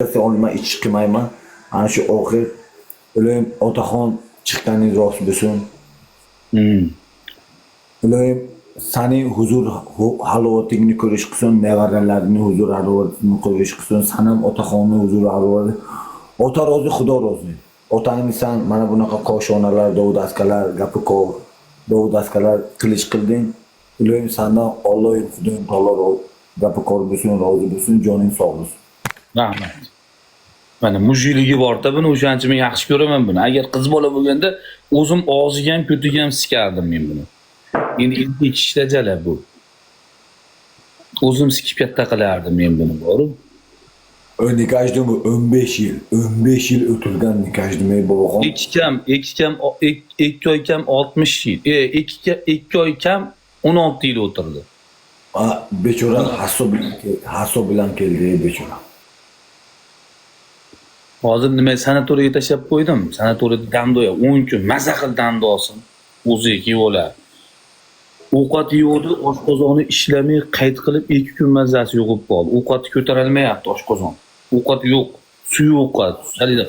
Sen ichish qilmayman. Ana shu oxir iloyim otaxon chiqqaning rost bo'lsin. Iloyim sening huzur halovatingni ko'rish qilsin, nevaralaringni huzur halovatini ko'rish qilsin, san ham otaxonni huzur halovati. Ota rozi, Xudo rozi. Otangni san mana bunaqa koshonalar, dovdaskalar, gapi ko'r, dovdaskalar qilish qilding. Iloyim sandan Alloh Xudoyim taolo gapi ko'r bo'lsin, rozi bo'lsin, joning sog' bo'lsin. Rahmat. Mana mujiligi borda buni, o'shaning uchun men yaxshi ko'raman buni. Agar qiz bola bo'lganda o'zim og'ziga ham ko'tiga ham sikardim men buni. Endi erkak kishida jala bu. O'zim sikib katta qilardim men buni, boru. Не каждому 15 yil, 15 yil o'tirgan не каждому boboxon. 2 oy kam 60 yil. 2 oy kam 16 yil o'tirdi. A, bechora haso bilan keldi bechora. Hozir nima sanatoriyga tashlab qo'ydim. Sanatoriyda damda 10 kun maza qil damda olsin. O'ziga kelib oladi. Ovqat yeydi, oshqozoni ishlamay qayt qilib 2 kun mazasi yo'qolib qoldi. Ovqatni ko'tarolmayapti oshqozon. Ovqat yo'q, suyuq ovqat, haligi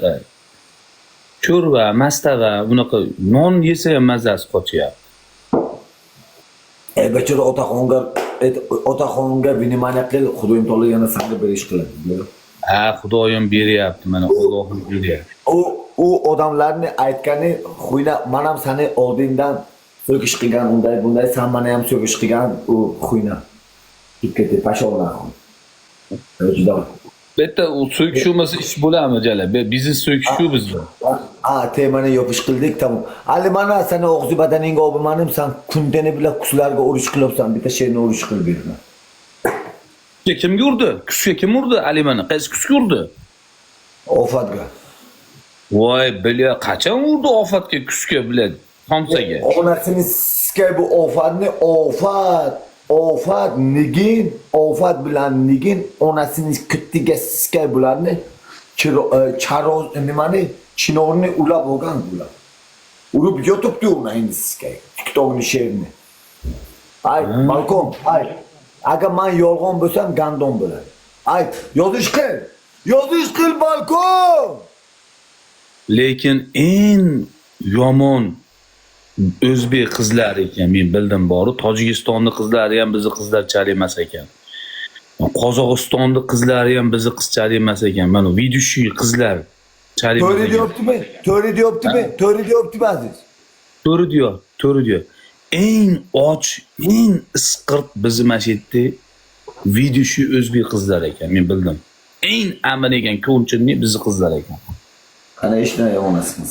sho'rva, mastava, bunaqa non yesa ham mazasi qochyapti. Bechora otaxonga внимание qil, Xudoyim taolo yana sanga berish qiladi. Ha, Xudoyim beryapti mana, Allohim beryapti. U odamlarni aytgani xuyna, man ham seni oldingdan so'kish qilgan, unday bunday, san meni ham so'kish qilgan, u xuyna. Ketdi, pashol nahon. Juda. Bitta u so'kish bo'lmasa ish bo'ladimi jala? Biznes so'kishu bizda. Ha, temani yopish qildik, tamom. Ali mana seni og'zi badaningga olmanim, san kundeni bilan kuslarga urush qilyapsan, bitta she'rni urush qilib berma. Kimga urdi? Kusga kim urdi Alimani? Qaysi kusga urdi? Ofatga. Voy, bila, qachon urdi Ofatga kusga, bila, somsaga? Onasini siskay bu ofatni, ofat nigin, ofat bilan nigin onasini kittiga siskay bularni charoz nimani chinorni ulab olgan bular. Urib yotibdi uni endi siskay. TikTokni she'rini. Ay, balkon, ay. Agar man yolg'on bo'lsam gandon bo'ladi. Ay, yozish qil. Yozish qil balkon. Lekin eng yomon o'zbek qizlari ekan, men bildim boru, Tojikistonning qizlari ham bizni qizlarchalik emas ekan. Qozog'istonning qizlari ham bizni qizchalik emas ekan. Mana ведущий qizlar chalik emas To'g'ri ekan. deyaptimi? To'g'ri deyaptimi? To'g'ri deyaptimi aziz? To'g'ri diyor, to'g'ri diyor. Eng och, eng isqirt bizni mana shu yerda ведущий o'zbek qizlar ekan, men bildim. Eng amin ekan, ko'nchimli bizni qizlar ekan. Qani ishdan onasini.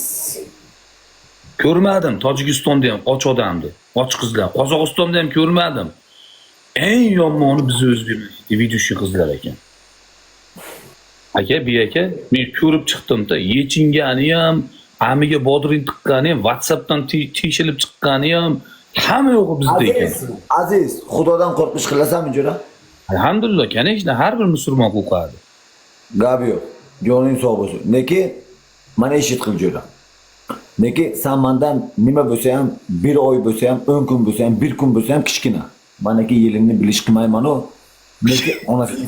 Ko'rmadim, Tojikistonda ham och odamdi, och qizlar. Qozog'istonda ham ko'rmadim. Eng yomoni bizni o'zbek ведущий qizlar ekan. Aka, bu aka, men ko'rib chiqdim-da, yechingani ham, amiga bodring tiqqani ham, WhatsAppdan teshilib chiqqani ham, hamma yo'g'i bizda ekan. Aziz, aziz, Xudodan qo'rqish qilasanmi jo'ra? Alhamdulillah, конечно, har bir musulmon qo'rqadi. Gap yo'q. Joning sog' bo'lsin. Lekin mana eshit qil jo'ra. Lekin san mandan nima bo'lsa ham, bir oy bo'lsa ham, 10 kun bo'lsa ham, bir kun bo'lsa ham kichkina. Manaki yilingni bilish qilmayman u. Lekin onasini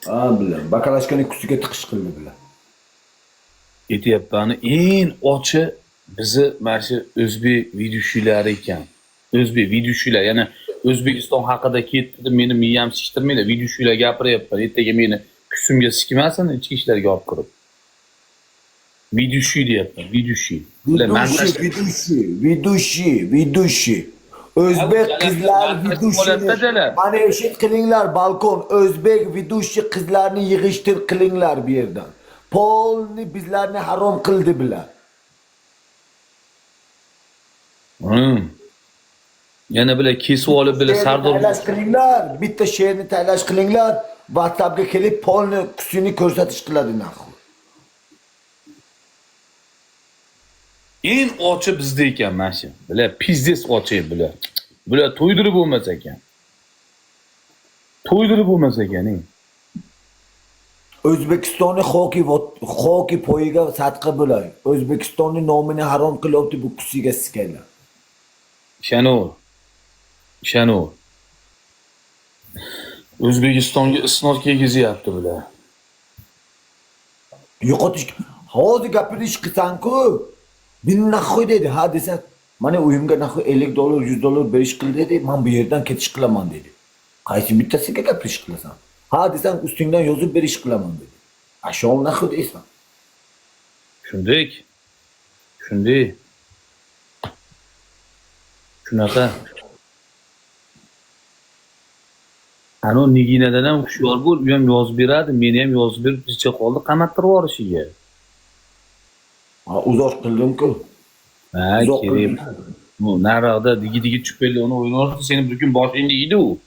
Ha, bilan. Bakalashkani kusiga tiqish qildi bilan. Aytyapman, eng ochi bizni mana shu o'zbek ведущий lari ekan. O'zbek ведущий lar, ya'ni O'zbekiston haqida ketdi deb meni miyam shishtirmanglar. Ведущий lar gapiryapman. Ertaga meni kusimga sikmasin, ichki ishlarga olib kirib. Ведущий deyapman, ведущий. Ведущий, ведущий, ведущий, ведущий. O'zbek qizlar ведущий. Mana eshit qilinglar balkon, o'zbek ведущий qizlarni yig'ishtir qilinglar bu yerdan. Polni bizlarni harom qildi bular. Yana bular kesib olib bular She'rni Sardor taylash qilinglar, bitta she'rni taylash qilinglar. WhatsAppga kelib polni kusini ko'rsatish qiladi нахуй. Eng ochi bizda ekan mana shu. Bular пиздец ochi bular. Bular to'ydirib bo'lmas ekan. To'ydirib bo'lmas ekan, ey. O'zbekistonni xoki xoki poyiga sadqa bo'lay. O'zbekistonni nomini harom qilyapti bu kusiga sikaylar. Ishonur. Ishonur. O'zbekistonga isnod kiygizyapti bular. Yo'qotish hozir gapirish qilsan-ku. Bin нахуй dedi. Ha desa, mana uyimga нахуй 50 dollar, 100 dollar berish qil dedi. Men bu yerdan ketish qilaman dedi. Qaysi bittasiga gapirish qilasan? Ha desang ustingdan yozib berish qilaman dedi. Ashol нахуй deysan. Shunday. Shunday. Shunaqa. Ano Niginadan ham hushyor bo'l, u ham yozib beradi, meni ham yozib berib bizcha qoldi, qamattirib yuborishiga. Ha, uzoq qildim-ku. Ha, Uzoq kerak. qildim. Bu naryoqda digi-digi chupelli uni o'ynardi, seni bir kun boshingni yeydi u.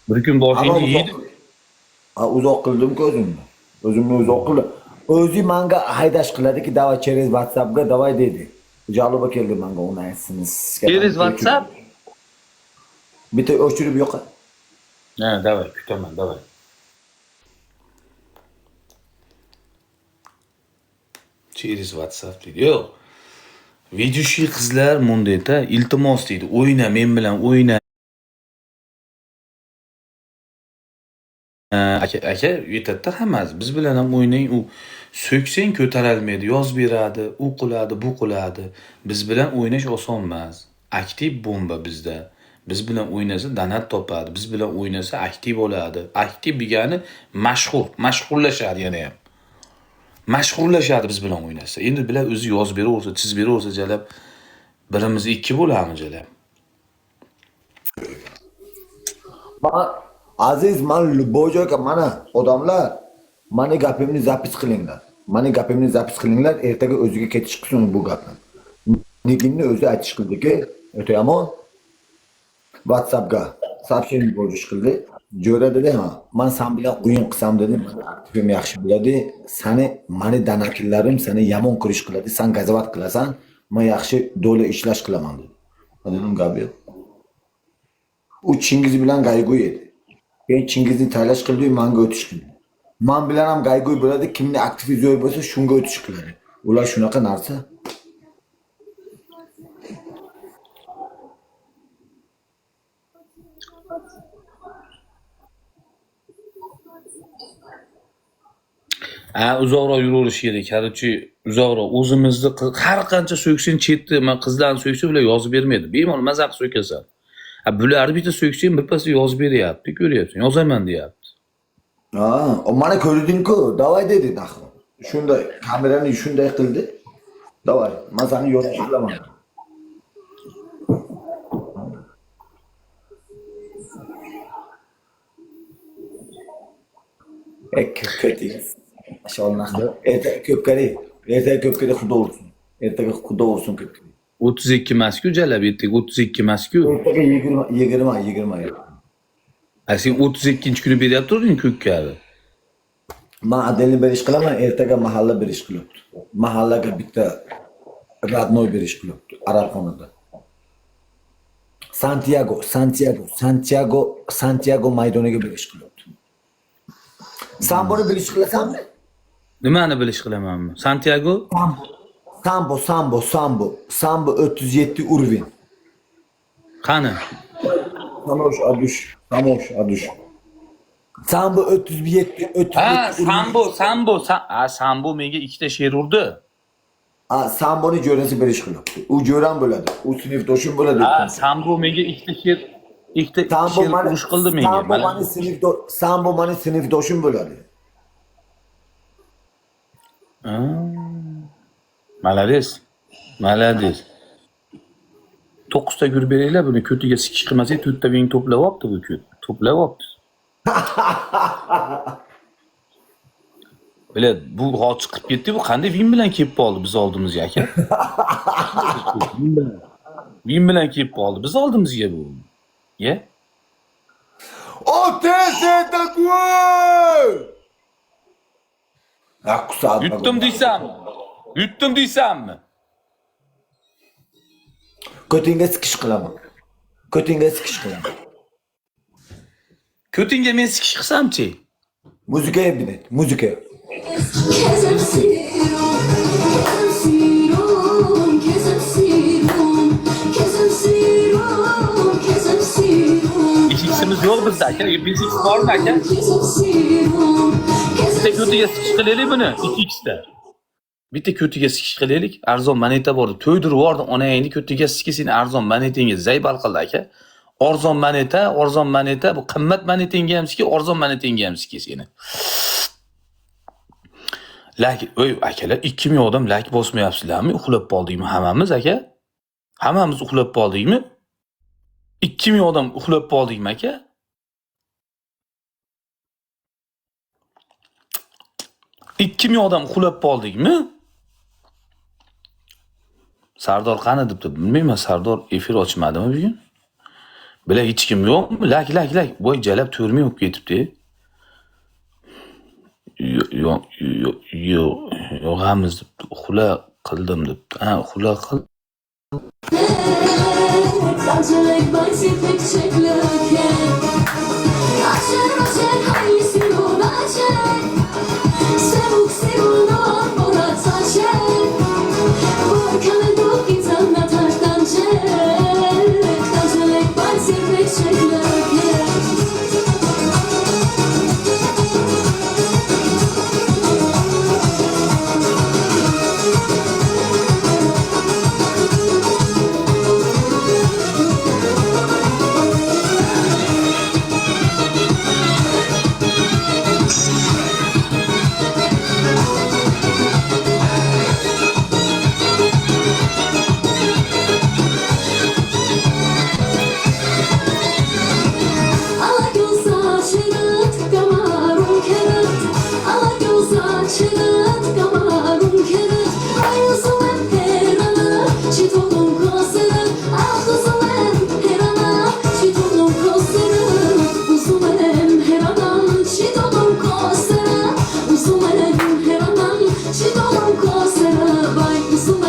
Bir kun boshingni yeydi. Ha, uzoq qildim-ku o'zimni. O'zimni uzoq qildim. O'zi menga haydash qiladiki, давай через WhatsAppga давай dedi. Жалоба keldi menga uni aytsin. Через WhatsApp? Bitta o'chirib yo'q. Ha, давай, kutaman, давай. Через WhatsApp deydi. Yo'q. Ведущий qizlar mundayda iltimos deydi. O'yna, men bilan o'yna. Aka, aka, yetadi hammasi. Biz bilan ham o'ynang. U so'ksang ko'tarolmaydi, yozib beradi, u qiladi, bu qiladi. Biz bilan o'ynash oson emas. Aktiv bomba bizda. Biz bilan o'ynasa donat topadi, biz bilan o'ynasa aktiv bo'ladi. Aktiv degani mashhur, mashhurlashadi yana ham. Mashhurlashadi biz bilan o'ynasa. Endi bular o'zi yozib beraversa, chizib beraversa jalab birimiz ikki bo'ladimi jalab? Man aziz, man любой joyga mana odamlar mani gapimni запись qilinglar. Mani gapimni zapis qilinglar, ertaga o'ziga ketish qilsin bu gapni. Niginni o'zi aytish qildiki, o'ta yomon WhatsAppga сообщение borish qildi. Jo'ra dedi, ha, man san bilan o'yin qilsam dedi, mani aktivim yaxshi bo'ladi, sani mani danakillarim seni yomon ko'rish qiladi, san gazovat qilasan, man yaxshi do'la ishlash qilaman dedi. Man dedim, gap yo'q. U Chingiz bilan gaygo'y edi. Keyin Chingizni taylash qildi, manga o'tish qildi. Man bilan ham gaygo'y bo'ladi, kimni aktivi zo'r bo'lsa, shunga o'tish qiladi. Ular shunaqa narsa. Ha, uzoqroq yuraverish kerak. Короче, uzoqroq o'zimizni har qancha so'ksang chetda, man qizlarni so'ksa ular yozib bermaydi. Bemalol maza qilib so'kasan. Ha, bularni bitta so'ksang birpasda yozib beryapti, ko'ryapsan, yozaman deyapti. Ha, o mana ko'rding-ku, давай dedi нахуй. Shunday kamerani shunday qildi. Давай, man seni yozish qilaman. Ek kötü. Maşallah. Ertaga ko'p kerak. Ertaga ko'p kerak xudo ursin. Ertaga xudo ursin ko'p kerak. 32 emas-ku jalab, ertaga 32 emas-ku. Ertaga 20 20 20. Ha, sen 32-kuni beryapti turding ko'kka. Man отдельно berish qilaman, ertaga mahalla berish qilyapti. Mahallaga bitta родной berish qilyapti Arabxonada. Santiago, Santiago, Santiago, Santiago maydoniga berish qilyapti. San buni bilish qilasanmi? Nimani bilish qilamanmi? Santiago? Sambo, Sambo, Sambo, Sambo 37 уровень. Qani? Samosh Adush, Samosh Adush. Sambo 37, 37 Ha, уровень. Sambo, Sambo, ha, Sambo menga ikkita she'r urdi. Ha, Samboni jo'rasi berish qilyapti. U jo'ram bo'ladi. U sinfdoshim bo'ladi. Ha, Sambo menga ikkita she'r Sambo she'r mani urush qildi menga. Sambo mani Sambo mani sinfdoshim bo'ladi. Ha. Молодец. Молодец. 9 ta gur beringlar, buni ko'tiga sikish qilmasak, 4 ta ving to'plab olibdi bu ko't. To'plab olibdi. Bilet, bu hozir chiqib ketdi, bu qanday vin bilan kelib qoldi biz oldimizga aka? Vin bilan. Win bilan kelib qoldi. Biz oldimizga bu. Ye? OTS такой! Akkusa Yuttum deysanmi? Yuttum deysanmi? Ko'tingga sikish qilaman. Ko'tingga sikish qilaman. Ko'tingga men sikish qilsamchi? Muzikaya binet, muzikaya. Kezem sirum, kezem sirum, kezem sirum, kezem sirum, kezem sirum. 2x'imiz yo'q bizda aka. 5x bormi aka? Kezem sirum, Bitta kezem ko'tiga sikish qilaylik buni 2x'da. Bitta ko'tiga sikish qilaylik. Arzon moneta bor. To'ydirib yubordi onangni ko'tiga siki seni arzon monetingga zaybal qildi aka. Arzon moneta, arzon moneta, bu qimmat monetingga ham siki, arzon monetingga ham siki seni. Lak, oy akalar 2000 odam lak bosmayapsizlarmi? Uxlab qoldikmi hammamiz aka? Hammamiz uxlab qoldikmi? 2000 odam uxlab qoldikmi aka? 2000 odam uxlab qoldikmi? Sardor qani debdi. Bilmayman, Sardor efir ochmadimi bugun? Bila hech kim yo'qmi? Lak lak lak. Voy jalab 4000 bo'lib ketibdi. Yo'q, yo'q, yo'q, yo'g'amiz debdi. Uxla qildim debdi. Ha, uxla qil. Acayip basit çekleke. Açar açar haysi açar. Sevuk sevun borat açar. Barkanı dok insanla taştan çek. Acayip basit çekleke. Ala göz açırat kamarun kerat. Ala göz açırat kamarun kerat. Ayızım herana çitolun kosera. Ahızım herana çitolun kosera. Uzum herana çitolun kosera. Uzum herana çitolun kosera. Vay uzum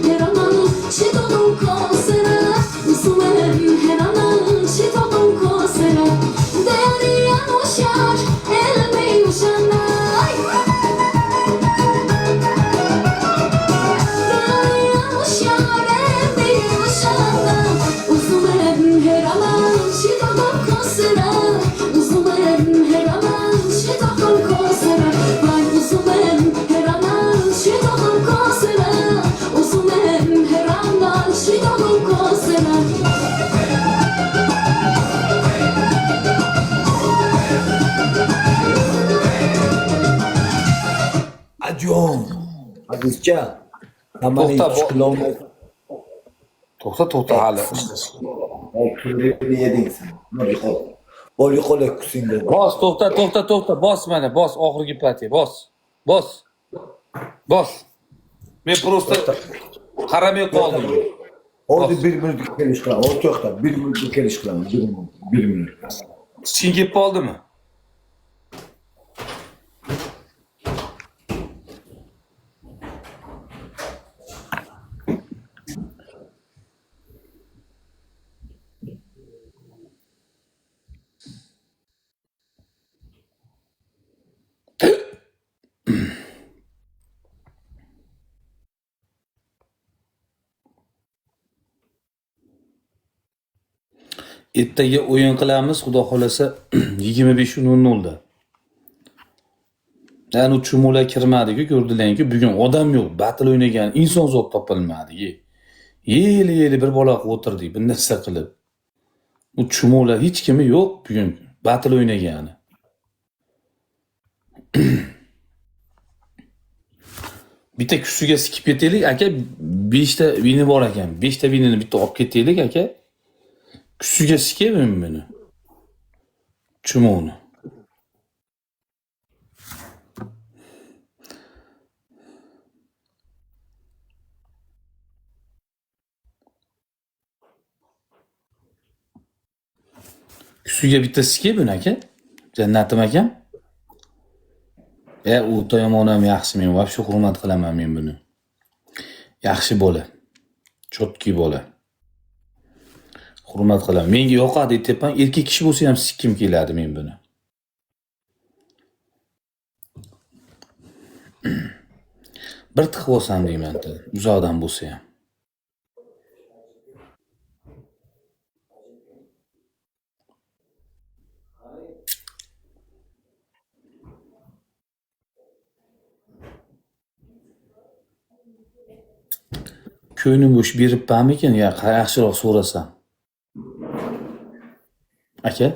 herana çitolun kosera. Uzum herana çitolun kosera. Deryan uşar elmi uşanay. Deryan uşar elmi uşanay. Uzum herana çitolun kosera. Uzum herana çitolun kosera. Vay uzum herana çitolun kosera. Uzum herana çitolun kosera. Ajon. Azizcha. Hammani To'xta, yutish qilolmay. To'xta, to'xta hali. Pulini yeding sen. Bor yo'qol. Bor yo'qol kusingga. Bos, to'xta, to'xta, to'xta. Bos mana, bos oxirgi partiya, bos. Bos. Bos. Men просто qaramay qoldim. Hozir 1 minutga kelish qilaman. Hozir to'xta, 1 minutga kelish qilaman. 1 minut, 1 minut. Sen kelib qoldimi? Ertaga o'yin qilamiz, xudo xolasa 25:00 da. Ya'ni chumula kirmadi-ku, ko'rdilar-ku, bugun odam yo'q, battle o'ynagan inson zot topilmadi. Yeli-yeli bir bola qilib o'tirdik, bir narsa qilib. U chumula hech kimi yo'q bugun battle o'ynagani. Bitta kusiga sikib ketaylik aka, 5 ta vini bor ekan. 5 ta vinini bitta olib ketaylik aka. Kusiga sikaymi buni? Chumoni. Ustiga bitta sikay buni, aka. Jannatim akam. O'ta yomon ham yaxshi, men вообще hurmat qilaman men buni. Yaxshi bola. Чёткий bola. Hurmat qilaman. Menga yoqadi aytyapman, erkak kishi bo'lsa ham sikkim keladi men buni. Bir tiqib olsam deyman, uzoqdan bo'lsa ham. Ko'nglim bo'sh beribmanmikin? Ya yaxshiroq so'rasam. Aka?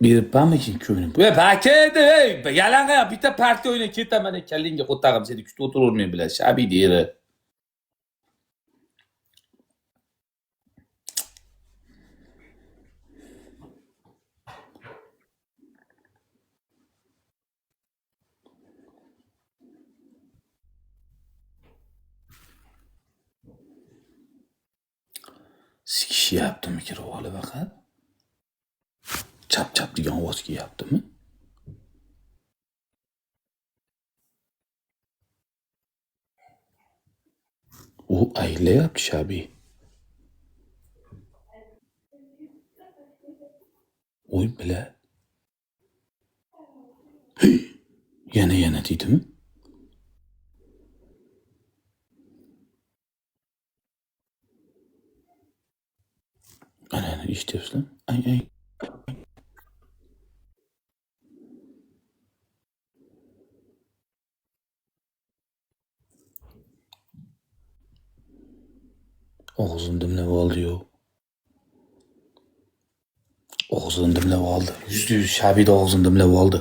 Beribmanmikin ko'nglim? Ey, aka edi, ey, yalang'a bitta partiya o'ynab ketaman, kallangga qo'tag'im seni kutib o'tiravermay bilan, shabi deri. Sikishyaptimi kirib olib faqat? Chap-chap degan ovoz kelyaptimi? U aylayapti Shabi. Oy bila. Yana deydimi? Ana eshityapsizlar? Ay ay. Og'zini dimlab oldi-yu. Og'zini dimlab oldi. 100% Shabida og'zini dimlab oldi.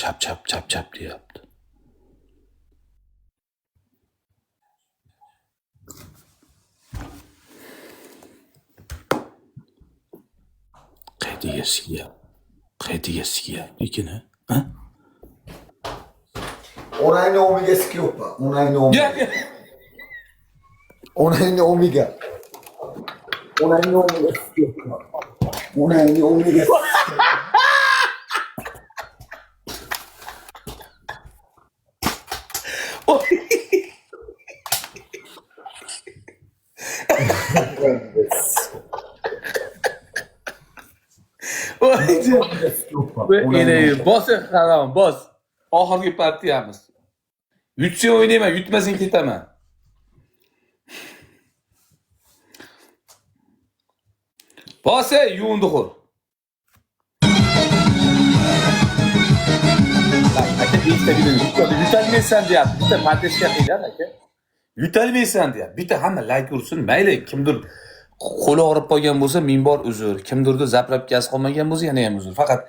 Chap chap chap chap deyapti. Qayerga sikyapti? Qayerga sikyapti ekan, ha? Onangni o'miga sikyapman. Onangni o'miga. Onangni o'miga. Onangni o'miga sikyapman. Onangni o'miga. Bos harom, bos. Oxirgi partiyamiz. Yutsang o'ynayman, yutmasang ketaman. Bos, yuvindi xo'r. Aka, bitta yutalmaysan deyapti. Bitta podeshka qilgan aka. Yutalmaysan deyapti. Bitta hamma like ursin, mayli, kimdir qo'li og'rib qolgan bo'lsa, ming bor uzr. Kimdirda zapravkasi qolmagan bo'lsa, yana ham uzr. Faqat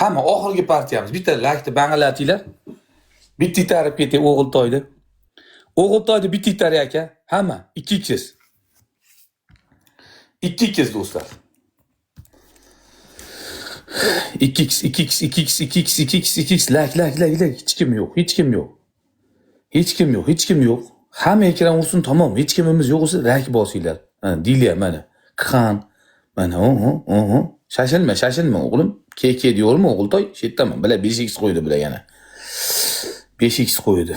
hamma oxirgi partiyamiz. Bitta like'ni bang'alatinglar. Bitta itarib ketay o'g'il toydi. O'g'il toydi bitta itari aka. Hamma 2x. 2x do'stlar. 2x 2x 2x 2x 2x 2x like like like like. Hech kim yo'q, hech kim yo'q. Hech kim yo'q, hech kim yo'q. Hamma ekran ursin, tamom. Hech kimimiz yo'q bo'lsa like bosinglar. Ha, Dilya mana. Khan. Mana, oho. Shashilma, shashilma o'g'lim. KK diyormi o'g'iltoy? Shu yerdaman. Bila 5x qo'ydi bular yana. 5x qo'ydi.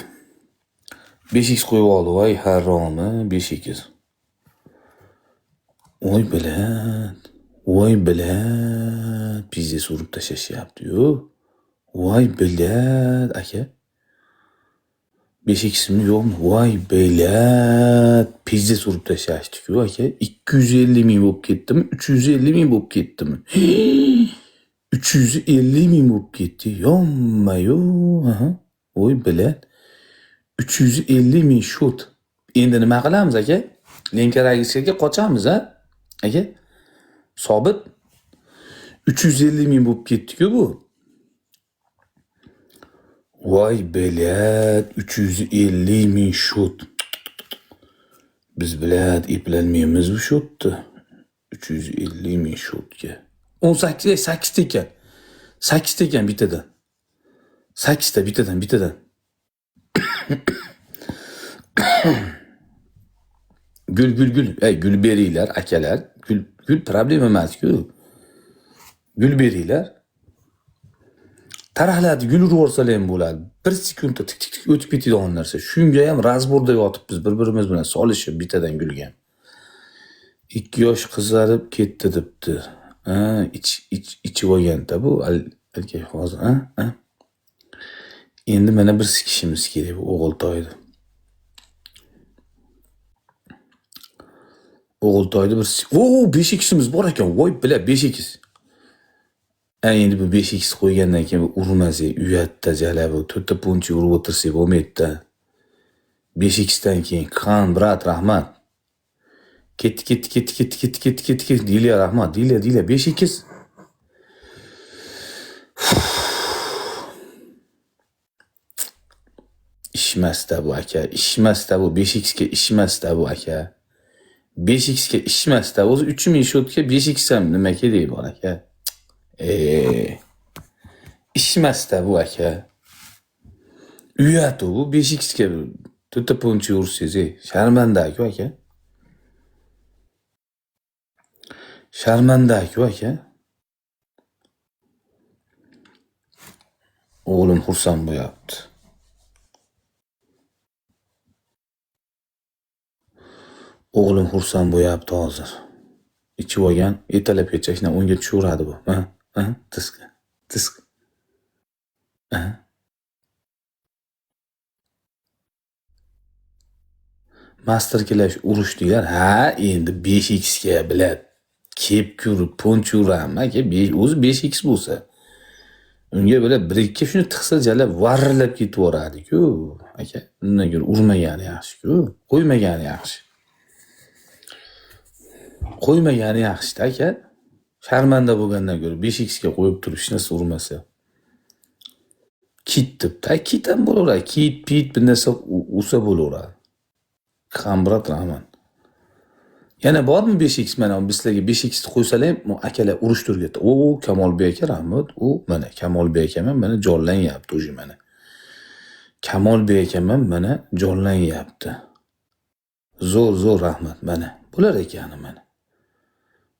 5x qo'yib oldi. Voy haromi 5x. Voy bilat. Voy bilat. Pizza surib tashlashyapti-yu. Voy bilat aka. 5x'mi yo'qmi? Voy bilat. Pizza surib tashlashdi-ku aka. 250 ming bo'lib ketdimi? 350 ming bo'lib ketdimi? 350 ming bo'lib ketdi. Yonma-yu. Aha. Voy bilat. 350 ming shot. Endi nima qilamiz aka? Lenkaragizga qochamiz a? Aka? Sobit 350 ming bo'lib ketdi-ku bu. Voy блядь, 350 ming счёт. Biz, блядь, eplanmaymiz bu счёт ni. 350 ming счёт ga. 18, 8 ta ekan. 8 ta ekan bittadan. 8 ta bittadan, bittadan. Gul, gul, gul. Ey, gul beringlar, akalar. Gul, gul problema emas-ku. Gul beringlar. Tarahlarni gul urib yuborsalar ham bo'ladi. 1 sekundda tik tik tik o'tib ketadigan narsa. Shunga ham разбор da yotibmiz bir-birimiz bilan solishib bittadan gulga. 2 yosh qizarib ketdi debdi. Ha, ich ich ichib olganda bu erkak hozir, ha? Ha? Endi mana bir sikishimiz kerak bu o'g'iltoyni. O'g'iltoyni bir O, 5 x'imiz bor ekan. Voy, bila 5 x. Ha, endi bu 5 x qo'ygandan keyin bu urmasak, uyatda jala bu. 4 ta punchi urib o'tirsak bo'lmaydi-da. 5 xdan keyin Qan, брат, rahmat. Ketdi, ketdi, ketdi, ketdi, ketdi, ketdi, ketdi, ketdi. Dilya, rahmat. Dilya, Dilya 5 x. Ishmasda bu aka, ishmasda bu 5 x ga ishmasda bu aka. 5 x ga ishmasda. O'zi 3000 счёт ga 5 x ham nima kerak bor aka? Ishmasda bu aka. Uyat u bu 5 x ga 4 ta punchi ursangiz, ey, sharmanda-ku aka. Sharmanda-ku aka. O'g'lim xursand bo'lyapti. O'g'lim xursand bo'lyapti hozir. Ichib olgan, ertalabgacha shundan o'ngga tushaveradi bu. Ha? Ha? Tisk. Tisk. Ha? Master Clash urush degan. Ha, endi 5 x ga bilad. Kep ko'rib, ponch uraman aka, o'zi 5 x bo'lsa. Unga bila 1-2 shuni tiqsa jalab varillab ketib yuboradi-ku. Aka, undan ko'ra urmagani yaxshi-ku, qo'ymagani yaxshi. Qo'ymagani yaxshi-da aka. Sharmanda bo'lgandan ko'ra 5 x ga qo'yib turib hech narsa urmasa. Kit debdi. Kit ham bo'laveradi. Kit, pit bir narsa ursa bo'laveradi. Qamrat rahmat. Yana bormi 5 x mana biz sizlarga 5 x ni qo'ysalar ham akalar urushtirib ketdi. O, Kamolbek aka rahmat. U mana Kamolbek akam ham mana jonlanyapti o'zi mana. Kamolbek akam ham mana jonlanyapti. Zo'r, zo'r rahmat mana. Bo'lar ekani mana.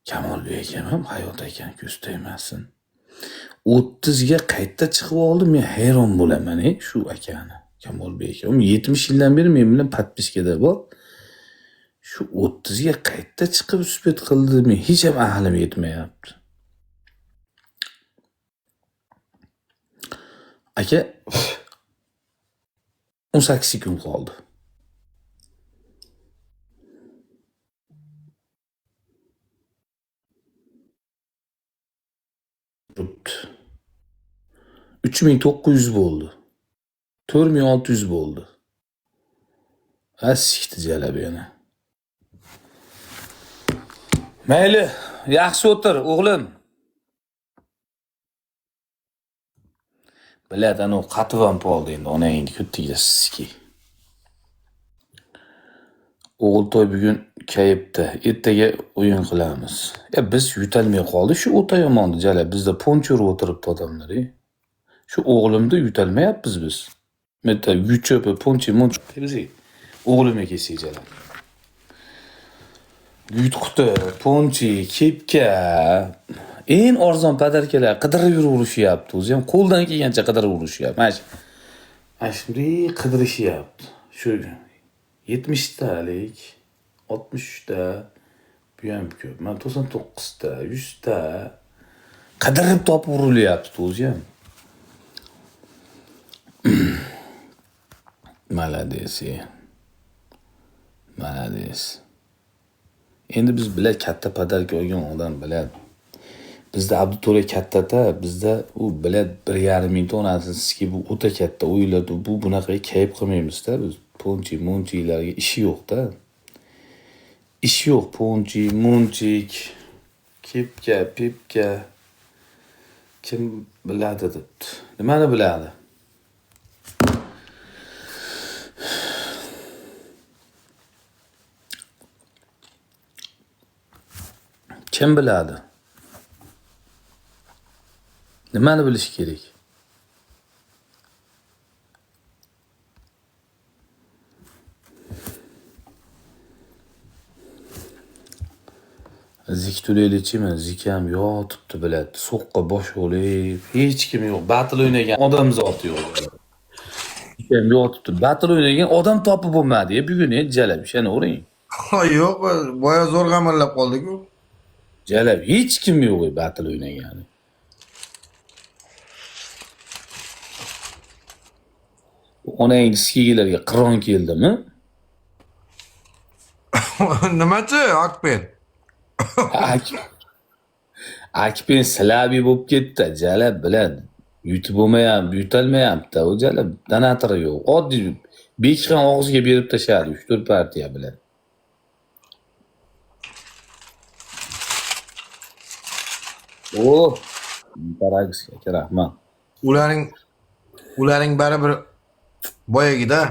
Kamolbek akam ham hayot ekan, ko'z tegmasin. 30 ga qayta chiqib oldi, men hayron bo'laman, shu akani. Kamolbek akam 70 yildan beri men bilan подписка da bor. Shu 30 ga qayta chiqib suhbat qildi, men hech ham aqlim yetmayapti. Aka 18 sekund qoldi. Turibdi. 3900 bo'ldi. 4600 bo'ldi. Ha, sikdi jalab yana. Mayli, yaxshi o'tir, o'g'lim. Biladi, anavi qatib ham qoldi endi, onangni ko'tiga siki. O'g'iltoy bugun kayibdi. Ertaga o'yin qilamiz. Biz yutalmay qoldi. Shu o'ta yomondi jalab. Bizda ponch urib o'tiribdi odamlar. Shu o'g'limni yutalmayapmiz biz. Bitta yuchib, ponchi, monchi biz o'g'limga kelsak jalab. Yutquti, ponchi, kepka, eng arzon podarkalar qidirib yuraverishyapti. O'zi ham qo'ldan kelgancha qidirib urishyapti. Mana shunday qidirishyapti. Shu 70 talik, 60 ta, bu ham ko'p. Mana 99 ta, 100 ta qidirib topib urilyapti o'zi ham. Молодец. Молодец. Endi biz bilan katta podarka olgan odam biladi. Bizda Abduto'ra kattata, bizda u biladi 1,5 ming tonasi sizga bu o'ta katta o'yinlarda bu bunaqa kayf qilmaymiz-da biz. Ponchi, monchilarga ishi yo'q-da. Ish yo'q, ponchi, monchik, kepka, pepka kim biladi debdi. Nimani biladi? Kim biladi? Nimani bilish kerak? Zik to'laylikchimi? Zikam yotibdi biladi. So'qqa bosh olib, hech kim yo'q. Battle o'ynagan odam zoti yo'q. Zikam yotibdi. Battle o'ynagan odam topib bo'lmadi. Bugun jalab ishonavering. Ha, yo'q, boya zo'r g'amillab qoldik-ku. Jalab hech kim yo'q battle o'ynagani. Onang sikigilarga qiron keldimi? Nimachi, Akpen? Akpen silabiy bo'lib ketdi. Jalab biladi. Yutib bo'lmayapti, yutalmayapti. U jalab donatori yo'q. Oddiy Bek ham og'ziga berib tashladi 3-4 partiya bilan. Oh, Paragis aka rahmat. Ularning baribir boyagida.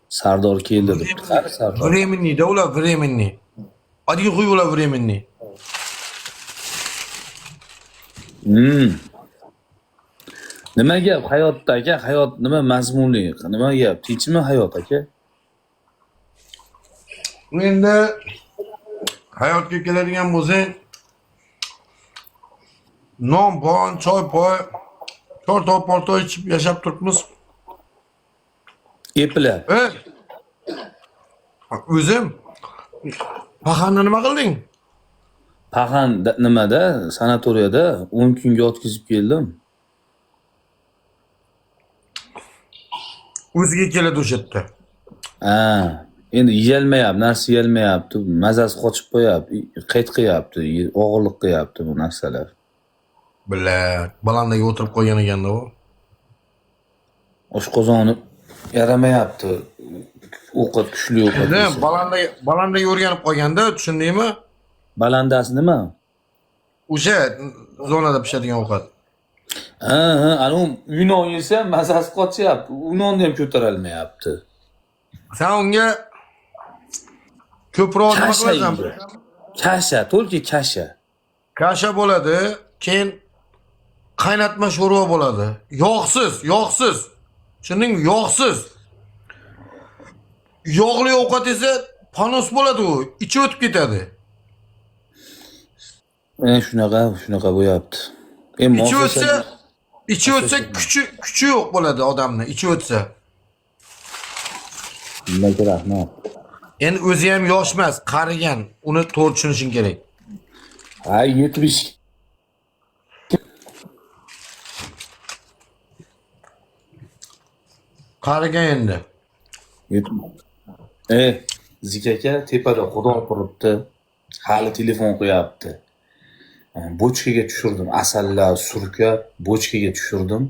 Sardor keldi deb. Qani Sardor? Временный-da ular, временный. Oddiy qo'y ular временный. Nima gap hayotda aka? Hayot nima mazmunli? Nima gap? Tinchmi hayot aka? Endi hayotga keladigan bo'lsang, non pon, choy poy, to'rtov portov ichib yashab turibmiz. Eplab. O'zim paxanni nima qilding? Paxan nimada? Sanatoriyada 10 kunga yotqizib keldim. O'ziga keladi o'sha yerda. Ha, endi yeyolmayapti, narsa yeyolmayapti, mazasi qochib qo'yapti, qayt qilyapti, og'irlik qilyapti bu narsalar. Billa, balandaga o'tirib qolgan ekanda u. Oshqozoni yaramayapti. Ovqat kuchli ovqat. Endi balandaga o'rganib qolganda, tushundingmi? Balandasi nima? O'sha zonada pishadigan ovqat. Ha, ha, ana u non yesa ham mazasi qochyapti. U nonni ham ko'tara olmayapti. Sen unga ko'proq nima Kasha qilasan? yeydi. Kasha, to'lki kasha. Kasha bo'ladi, keyin qaynatma sho'rva bo'ladi. Yog'siz, yog'siz. Tushundingmi? Yog'siz. Yog'li ovqat esa panos bo'ladi u, ichi o'tib ketadi. Shunaqa, shunaqa bo'lyapti. Ichi o'tsa, ichi o'tsa kuchi yo'q bo'ladi odamni, ichi o'tsa. Nimaga rahmat. Endi o'zi ham yosh emas, qarigan. Uni to'g'ri tushunishing kerak. Ha, 70. Qarigan endi. Zik aka tepada xudo turibdi. Hali telefon qo'yapti. Bochkaga tushirdim, asallar surka bochkaga tushirdim.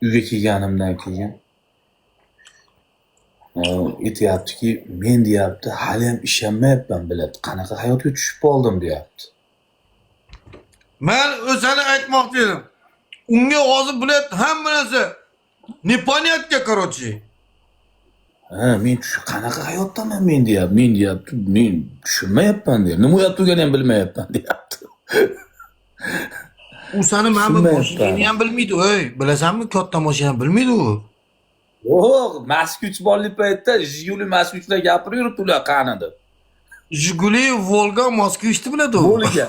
Uyga kelganimdan keyin aytyaptiki, men deyapti, hali ham ishonmayapman biladi. Qanaqa hayotga tushib qoldim deyapti. Men o'zini aytmoqchi edim. Unga hozir biladi hamma narsa. Непонятка, короче. Ha, men qanaqa hayotdaman men deyapti. Men deyapti, men tushunmayapman deyapti. Nima bo'lyapti turganini ham bilmayapman deyapti. U sani mana bu Tushunmayapman. mashinani ham bilmaydi, ey. Bilasanmi, katta mashinani bilmaydi u. Yo'q, Moskvich borlik paytda Jiguli Moskvichlar gapirib yuribdi ular qani deb. Jiguli, Volga, Moskvichni biladi u. Volga.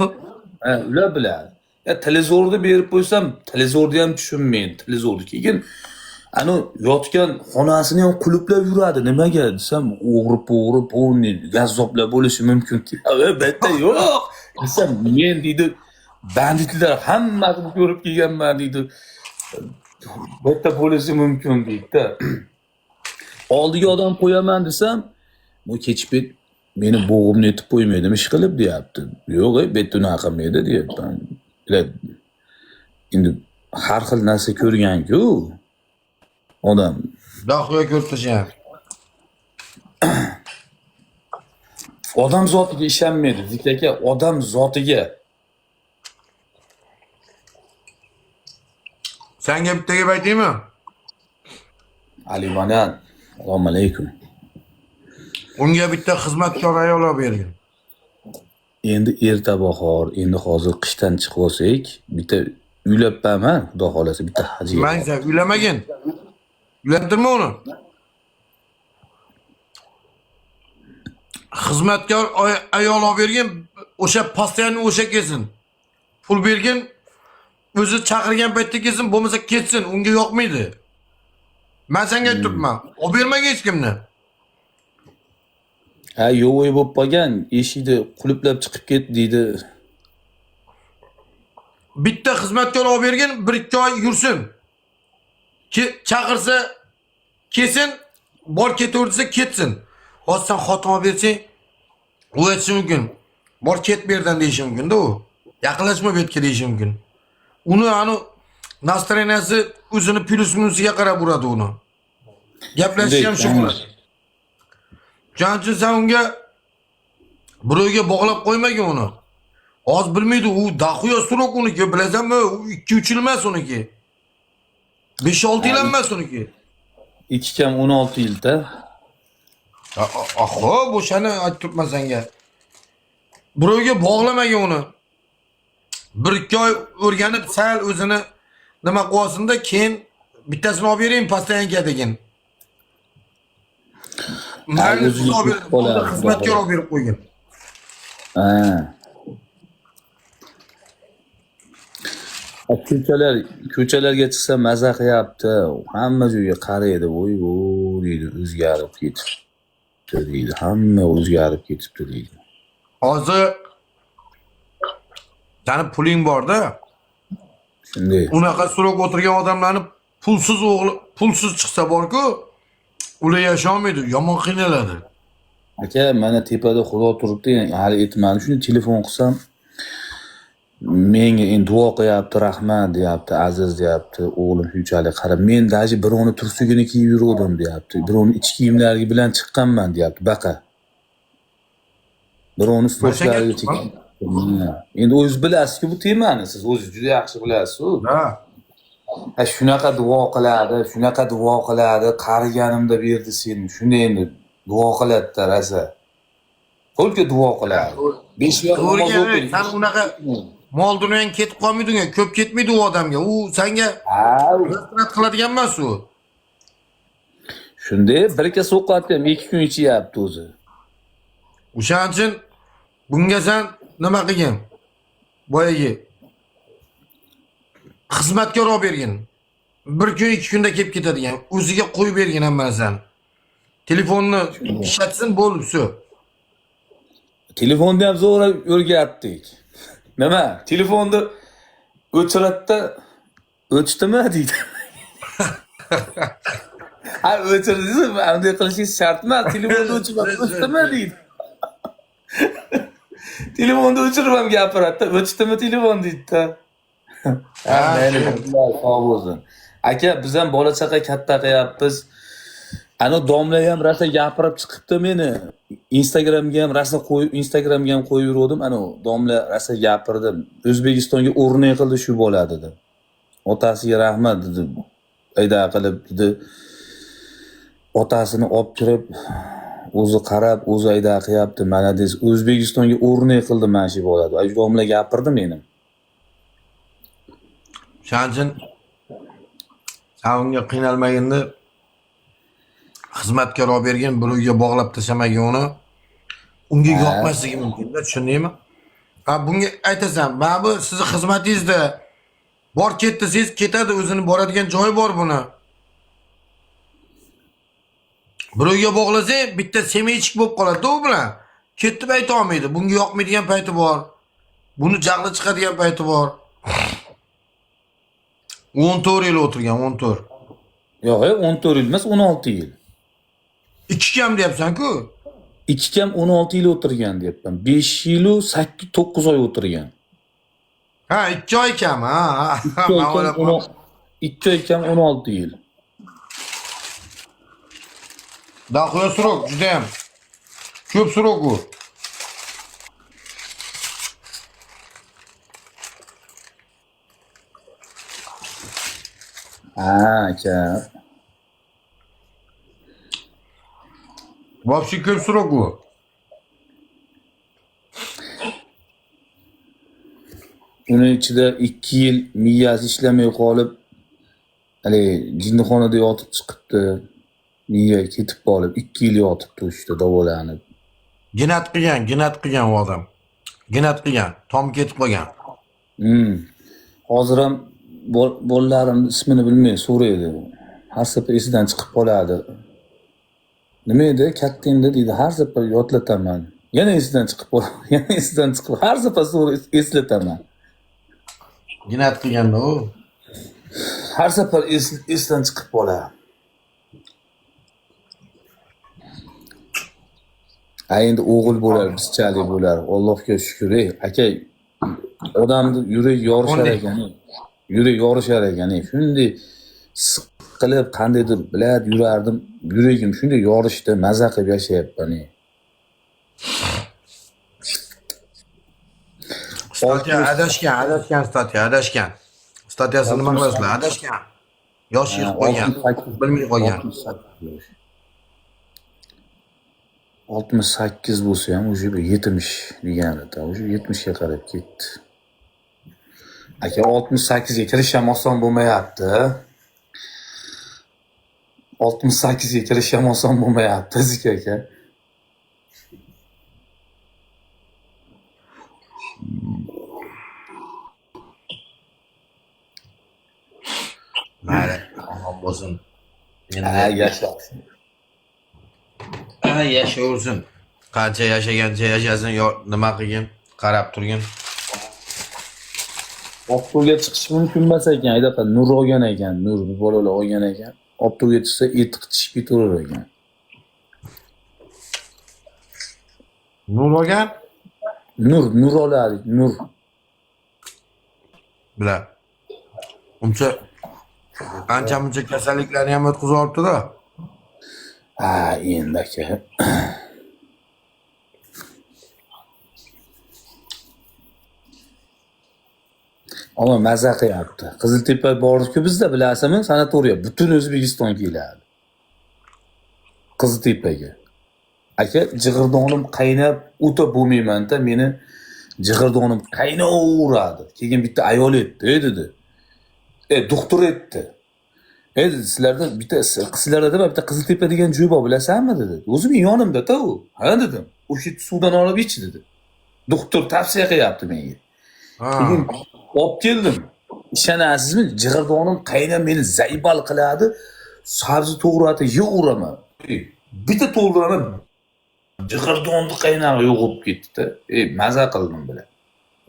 Ha, ular biladi. Ya televizorni berib qo'ysam, televizorni ham tushunmaydi, televizorni. Keyin ani yotgan xonasini ham qulflab yuradi. Nimaga desam, o'g'ri polni gazzoblar bo'lishi mumkin. Bu yerda yo'q. Desam, men deydi, banditlar hammasini ko'rib kelganman deydi. Bu yerda bo'lishi mumkin deydi-da. Oldiga odam qo'yaman desam, bu kechib meni bo'g'imni etib qo'ymaydimi ish qilib deyapti. Yo'q, bu yerda unaqa qilmaydi deyapman. Endi har xil narsa ko'rgan-ku odam. Dahoya ko'rib tashlagan. Odam zotiga ishonmaydi, Zik aka, odam zotiga. Senga bitta gap aytaymi? Ali Banan, assalomu alaykum. Unga bitta xizmatkor ayol olib bergin. Endi erta bahor, endi hozir qishdan chiqib olsak, bitta uylabman, xudo xolasa bitta hajga. Man sen uylamagin. Uylantirma uni. Xizmatkor ayol olib bergin, o'sha постоянно o'sha kelsin. Pul bergin, o'zi chaqirgan paytda kelsin, bo'lmasa ketsin, unga yoqmaydi. Man senga aytib turibman. Olib bermagin hech kimni. Ha, yo'voy bo'lib qolgan, eshikni qulflab chiqib ket deydi. Bitta xizmatkor olib bergin, 1-2 oy yursin. Chaqirsa kelsin, bor ketaver desa ketsin. Hozir sen xotin olib bersang, u aytishi mumkin. Bor ket bu yerdan deyishi mumkin-da u. Yaqinlashma bu yerga deyishi mumkin. Uni anu настроения si o'zini плюс minusiga qarab uradi uni. Gaplashish ham shu bo'ladi. Shuning uchun sen unga birovga bog'lab qo'ymagin uni. Hozir bilmaydi, u дохуя срок uniki, bilasanmi? U 2-3 yil emas uniki. 5-6 yil ham emas uniki. 2 kam 16 yilda. Xo'p, o'shani aytib turibman senga. Birovga bog'lamagin uni. 1-2 oy o'rganib, sal o'zini nima qilsinda, keyin bittasini olib bering, постоянка degin. Mayli, o'ziga olib ketib qoladi, berib, xizmatkor olib berib qo'ygin. Ha. Ko'chalarga chiqsa maza qilyapti. Hamma joyga qaraydi. Voy voy deydi, o'zgarib ketibdi deydi. Hamma o'zgarib ketibdi deydi. Hozir sani puling bor-da. Shunday. Unaqa срок o'tirgan odamlarni pulsiz o'g'li, pulsiz chiqsa bor-ku, ular yasholmaydi, yomon qiynaladi. Aka, mana tepada Xudo turibdi, hali aytmadim. Shuni telefon qilsam, menga endi duo qilyapti, rahmat deyapti, aziz deyapti, o'g'lim shunchalik qarab, men даже birovni tursigini kiyib yuruvdim deyapti, birovni ich kiyimlari bilan chiqqanman deyapti, baqa. Birovni storshlariga aytdim, chekkan. Endi o'zingiz bilasiz-ku bu temani, siz o'zingiz juda yaxshi bilasiz-ku. Ha. Ha, shunaqa duo qiladi, shunaqa duo qiladi, qariganimda berdi seni, shunday endi duo qiladi-da rosa. Только duo qiladi. 5 vaqt namoz To'g'ri, o'qiydi. san unaqa mol dunyong ketib qolmaydi unga, ko'p ketmaydi u odamga. U senga Ha, растрат qiladigan emas u. shunday bir kasa ovqatni ham 2 kun ichyapti o'zi. O'shaning uchun bunga sen nima qilgin? Boyagi xizmatkor olib bergin. 1 kun, 2 kunda kelib ketadigan. O'ziga qo'yib bergin hamma narsani. Telefonni ishlatsin, bo'ldi, всё. Telefonni ham zo'rg'a o'rgatdik. Nima? Telefonni o'chiradida o'chdimi deydi. Ha, o'chirdingiz, bunday qilishingiz shart emas. Telefonni o'chirib o'chdimi deydi. Telefonni o'chirib ham gapiradi-da, o'chdimi telefon deydi-da. Ha, mayli, sog' bo'lsin. Aka, biz ham bola chaqa katta qilyapmiz. Ana domla ham rosa gapirib chiqibdi meni. Instagramga ham rosa qo'yib, Instagramga ham qo'yib yuruvdim. Ana domla rosa gapirdi. O'zbekistonga o'rnak qildi shu bola dedi. Otasiga rahmat dedi. Ayda qilib dedi. Otasini olib kirib, o'zi qarab, o'zi ayda qilyapti. Mana deb O'zbekistonga o'rnak qildi mana shu bola. Ay, domla gapirdi meni. Shuning uchun sen unga qiynalmaginda xizmatkor olib bergin, bir uyga bog'lab tashlamagin uni. Unga yoqmasligi mumkin-da, tushundingmi? Ha, bunga aytasan, mana bu sizni xizmatingizda bor ket desangiz ketadi, o'zini boradigan joyi bor buni. Birovga bog'lasang bitta семечек bo'lib qoladi u bilan. Ket deb ayta olmaydi. Bunga yoqmaydigan payti bor. Buni jahli chiqadigan payti bor. 14 yil o'tirgan, 14. Yo'q, 14 yil emas, 16 yil. 2 kam deyapsan-ku. 2 kam 16 yil o'tirgan deyapman. 5 yil u 8 9 oy o'tirgan. Ha, 2 oy kam, ha. 2 oy kam 2 oy kam 16 yil. Дохуя срок, judayam. Ko'p срок u. Ha, aka. Вообще ko'p срок u. Uni ichida 2 yil miyasi ishlamay qolib, haligi jinnixonada yotib chiqibdi. Miya ketib qolib, 2 yil yotibdi o'sha davolanib. Ginat qilgan, ginat qilgan u odam. Ginat qilgan, tom ketib qolgan. Hozir ham bolalarimni ismini bilmay so'raydi. Har safar esidan chiqib qoladi. Nima edi? Katta endi deydi, har safar yodlataman. Yana esidan chiqib qoladi. Yana esidan chiqib, har safar so'raydi, eslataman. Ginat qilganda u. Har safar esdan chiqib qoladi. A endi o'g'il bo'lar, bizchalik bo'lar. Allohga shukr, ey, aka, odamni yuragi yorishar ekan, yuragi yorishar ekan, shunday siqilib qandaydir bilad yurardim, yuragim shunday yorishdi, maza qilib yashayapman. Statya adashgan, adashgan statya, adashgan. Statyasini nima qilasizlar? Adashgan. Yosh yig'ib qo'ygan, bilmay qolgan. 68 bo'lsa ham уже 70 deganida, уже 70 ga qarab ketdi. Aka, 68 ga kirish ham oson bo'lmayapti. 68 ga kirish ham oson bo'lmayapti, Zika aka. Mayli, omon bo'lsin. Ha, yashasin. Ha, yashayversin. Qancha yashagancha yashasin, yo nima qilgin, qarab turgin. Obto'ga chiqish mumkin emas ekan, aydaqa nur olgan ekan, nur bu bolalar olgan ekan. Obto'ga chiqsa eti qitishib ketaverar ekan. Nur olgan? Nur, nur oladi, nur. Bilar. Uncha ancha muncha kasalliklarni ham o'tkazib olibdi-da. Ha, endi aka. Ammo maza qilyapti. Qiziltepa bordi-ku bizda, bilasizmi? Sanatoriya butun O'zbekiston keladi. Qiziltepaga. Aka, jig'irdonim qaynab o'ta bo'lmayman-da, meni jig'irdonim qaynaveradi. Keyin bitta ayol aytdi, ey dedi. Doktor aytdi. Dedi, sizlarda bitta sizlarda nima bitta Qiziltepa degan joy bor, bilasanmi dedi. O'zim yonimda-da u. Ha dedim. O'sha suvdan olib ich dedi. Doktor tavsiya qilyapti menga. Keyin olib keldim. Ishonasizmi? Jig'irdonim qaynab meni zaybal qiladi. Sabzi to'g'rati yeyveraman. Bitta to'ldiraman. Jig'irdondi qaynog'i yo'q bo'lib ketdi-da. Maza qildim bilan.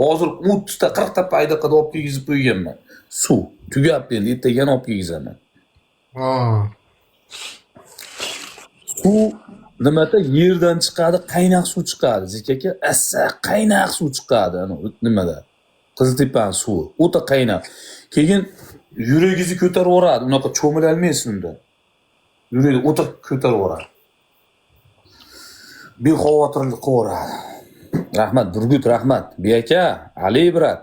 Hozir 30 ta 40 ta payda qilib olib kelgizib qo'yganman. Suv tugabdi endi, ertaga yana olib kelgizaman. Suv nimada yerdan chiqadi, qaynoq suv chiqadi. Zika aka, assa qaynoq suv chiqadi ana nimada? Qiziltepaning suvi o'ta qaynoq. Keyin yuragingizni ko'tarib yuboradi, unaqa cho'mila olmaysiz unda. Yuragini o'ta ko'tarib yuboradi. Bexavotirlik qilib yuboradi. Rahmat Burgut, rahmat. Beka, Ali brat.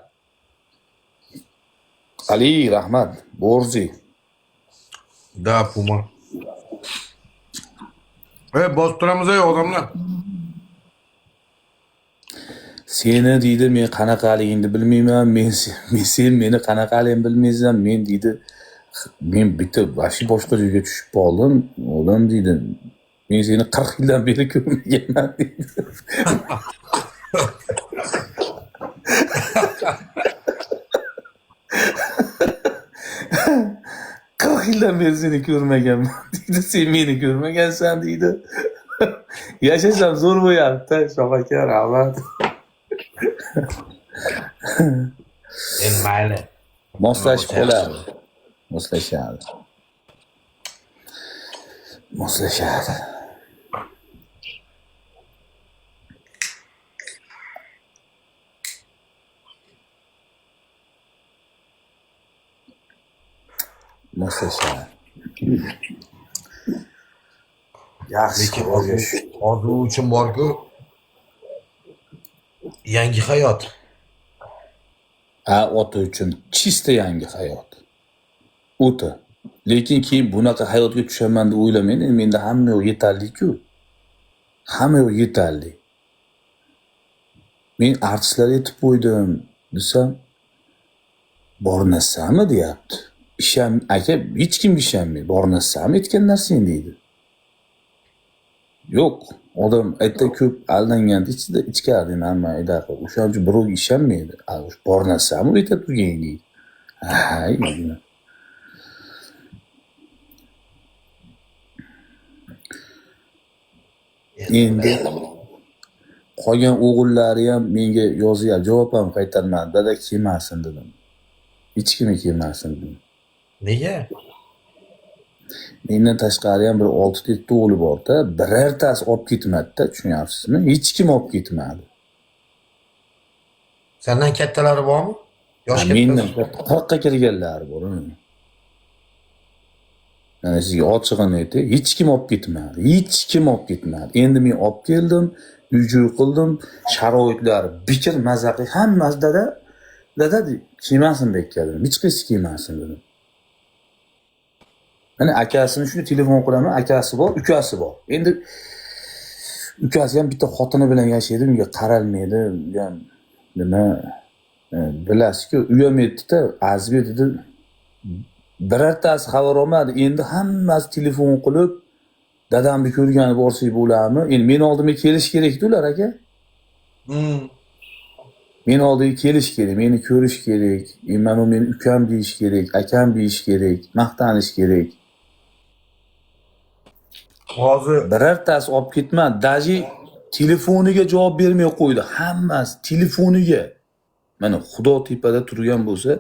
Ali, rahmat. Borzi. Da, Puma. Bosib turamiz ey odamlar. Seni deydi, men qanaqaligingni bilmayman, men sen meni qanaqaligingni bilmaysan, men deydi, men bitta vashi boshqa joyga tushib qoldim, o'g'lim deydi. Men seni 40 yildan beri ko'rmaganman deydi. 40 yildan beri seni ko'rmaganman deydi, sen meni ko'rmagansan deydi. Yashasam zo'r bo'lyapti, Shoh aka, rahmat. Endi mayli. Moslashib qoladi. Moslashadi. Moslashadi. Moslashadi. Yaxshi, Lekin Xudoga orzu uchun bor-ku yangi hayot. Ha, ota uchun чисто yangi hayot. O'ta. Lekin keyin bunaqa hayotga tushaman deb o'ylamayman. Endi menda hamma yo'q yetarli-ku. Hamma yo'q yetarli. Men artistlar aytib qo'ydim desam, Bor narsami deyapti. Ishon aka, hech kimga ishonmay, bor narsami aytgan narsang deydi. Yo'q, odam aytda ko'p aldangan ichida ichkarida nima idaqa. O'shaning uchun birovga ishonmaydi. Bor narsami aytib turgan deydi. Ha, endi qolgan o'g'illari ham menga yozyapti, javob ham qaytarmadi. Dada kelmasin dedim. Hech kimi kelmasin dedim. Nega? Mendan tashqari ham bir 6-7 o'g'li bor-da, birortasi olib ketmadi-da, tushunyapsizmi? Hech kim olib ketmadi. Sendan kattalari bormi? Yosh Mendan 40 ga kirganlari bor. Mana sizga ochig'ini aytay, hech kim olib ketmadi. Hech kim olib ketmadi. Endi men olib keldim, uy-joy qildim, sharoitlar bekor, maza qilib, hammasi dada, dada kelmasin bu yerga dedim. Hech qaysi kelmasin dedim. Mana akasini shuni telefon qilaman, akasi bor, ukasi bor. Endi ukasi ham bitta xotini bilan yashaydi, unga qaralmaydi, u ham nima bilasiz-ku, u ham aytdi-da, Azizbek dedi, birortasi xabar olmadi. Endi hammasi telefon qilib, dadamni ko'rgani borsak bo'ladimi? Endi meni oldimga kelish kerak-da ular aka. Meni oldiga kelish kerak, meni ko'rish kerak, mana u meni ukam deyish kerak, akam deyish kerak, maqtanish kerak. Hozir birortasi olib ketmadi, daji telefoniga javob bermay qo'ydi. Hammasi telefoniga. Mana Xudo tepada turgan bo'lsa,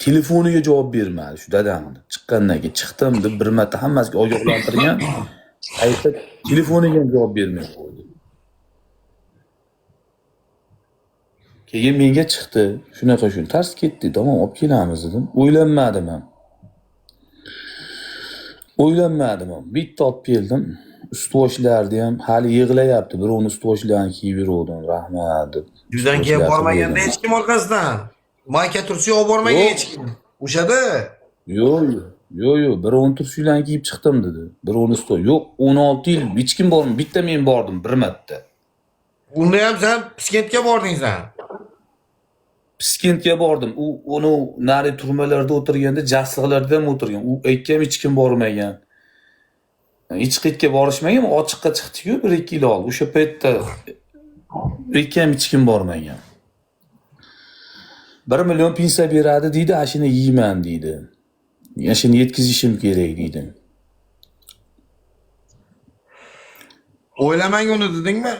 telefoniga javob bermadi shu dadamni. Chiqqandan keyin chiqdim deb bir marta hammasiga ogohlantirgan, qayta telefoniga ham javob bermay qo'ydi. Keyin menga chiqdi, shunaqa shuni tars ketdi, tamom olib kelamiz dedim. O'ylanmadim ham. O'ylanmadim ham. Bitta olib keldim. Ustvoshlarni ham hali yig'layapti. Birovni ustvoshlarni kiyib yuruvdim, rahmat deb. Yuzdan keyin bormaganda hech kim orqasidan. Mayka tursa olib bormagan hech kim. O'shada. Yo'q, yo'q, yo'q, birovni tursilarni kiyib chiqdim dedi. Birovni usti. Yo'q, 16 yil hech kim bormadi. Bitta men bordim bir marta. Unda ham sen Piskentga bording sen. Piskentga bordim. U uni nari turmalarda o'tirganda, jasliqlarda ham o'tirgan. U aytgan hech kim bormagan. Hech qayerga borishmagan, ochiqqa chiqdi-ku 1-2 yil oldin. O'sha paytda aytgan hech kim bormagan. 1 million pensiya beradi deydi, ashini yeyman deydi. Ashini yetkazishim kerak deydi. O'ylamang uni dedingmi?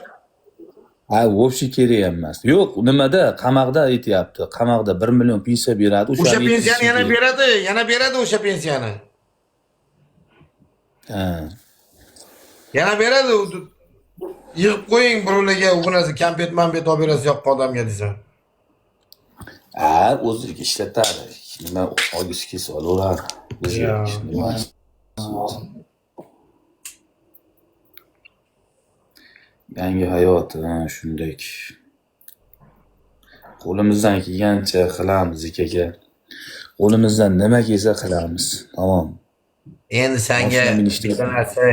Ha, вообще kerak emas. Yo'q, nimada? Qamaqda aytyapti. Qamaqda 1 million pensiya beradi. O'sha pensiyani yana beradi, yana beradi o'sha pensiyani. Ha. Yana beradi. Yig'ib qo'ying birovlarga, u narsa konfet-manfet olib berasiz yoqqa odamga desa. Ha, o'zi ishlatadi. Nima olgisi kelsa olaveradi. Bizga nima? Yangi hayot, ha, shunday. Qo'limizdan kelgancha qilamiz, aka. Qo'limizdan nima kelsa qilamiz. Tamom. Endi senga bitta narsa,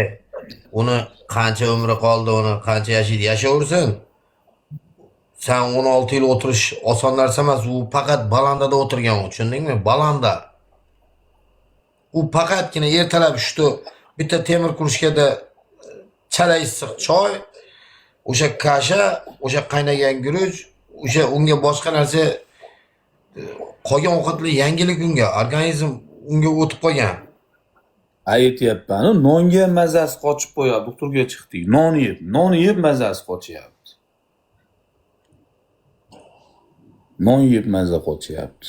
uni qancha umri qoldi, uni qancha yashaydi, yashayversin. Sen 16 yil o'tirish oson narsa emas, u faqat balandada o'tirgan, u, tushundingmi? Balanda. U faqatgina ertalab shu bitta temir krujkada chala issiq choy, o'sha kasha, o'sha qaynagan guruch, o'sha unga boshqa narsa qolgan ovqatlar yangilik unga, organizm unga o'tib qolgan. Aytyapman-u, nonga ham mazasi qochib qo'yapti. Doktorga chiqdik. Non yeb, non yeb mazasi qochyapti. Non yeb maza qochyapti.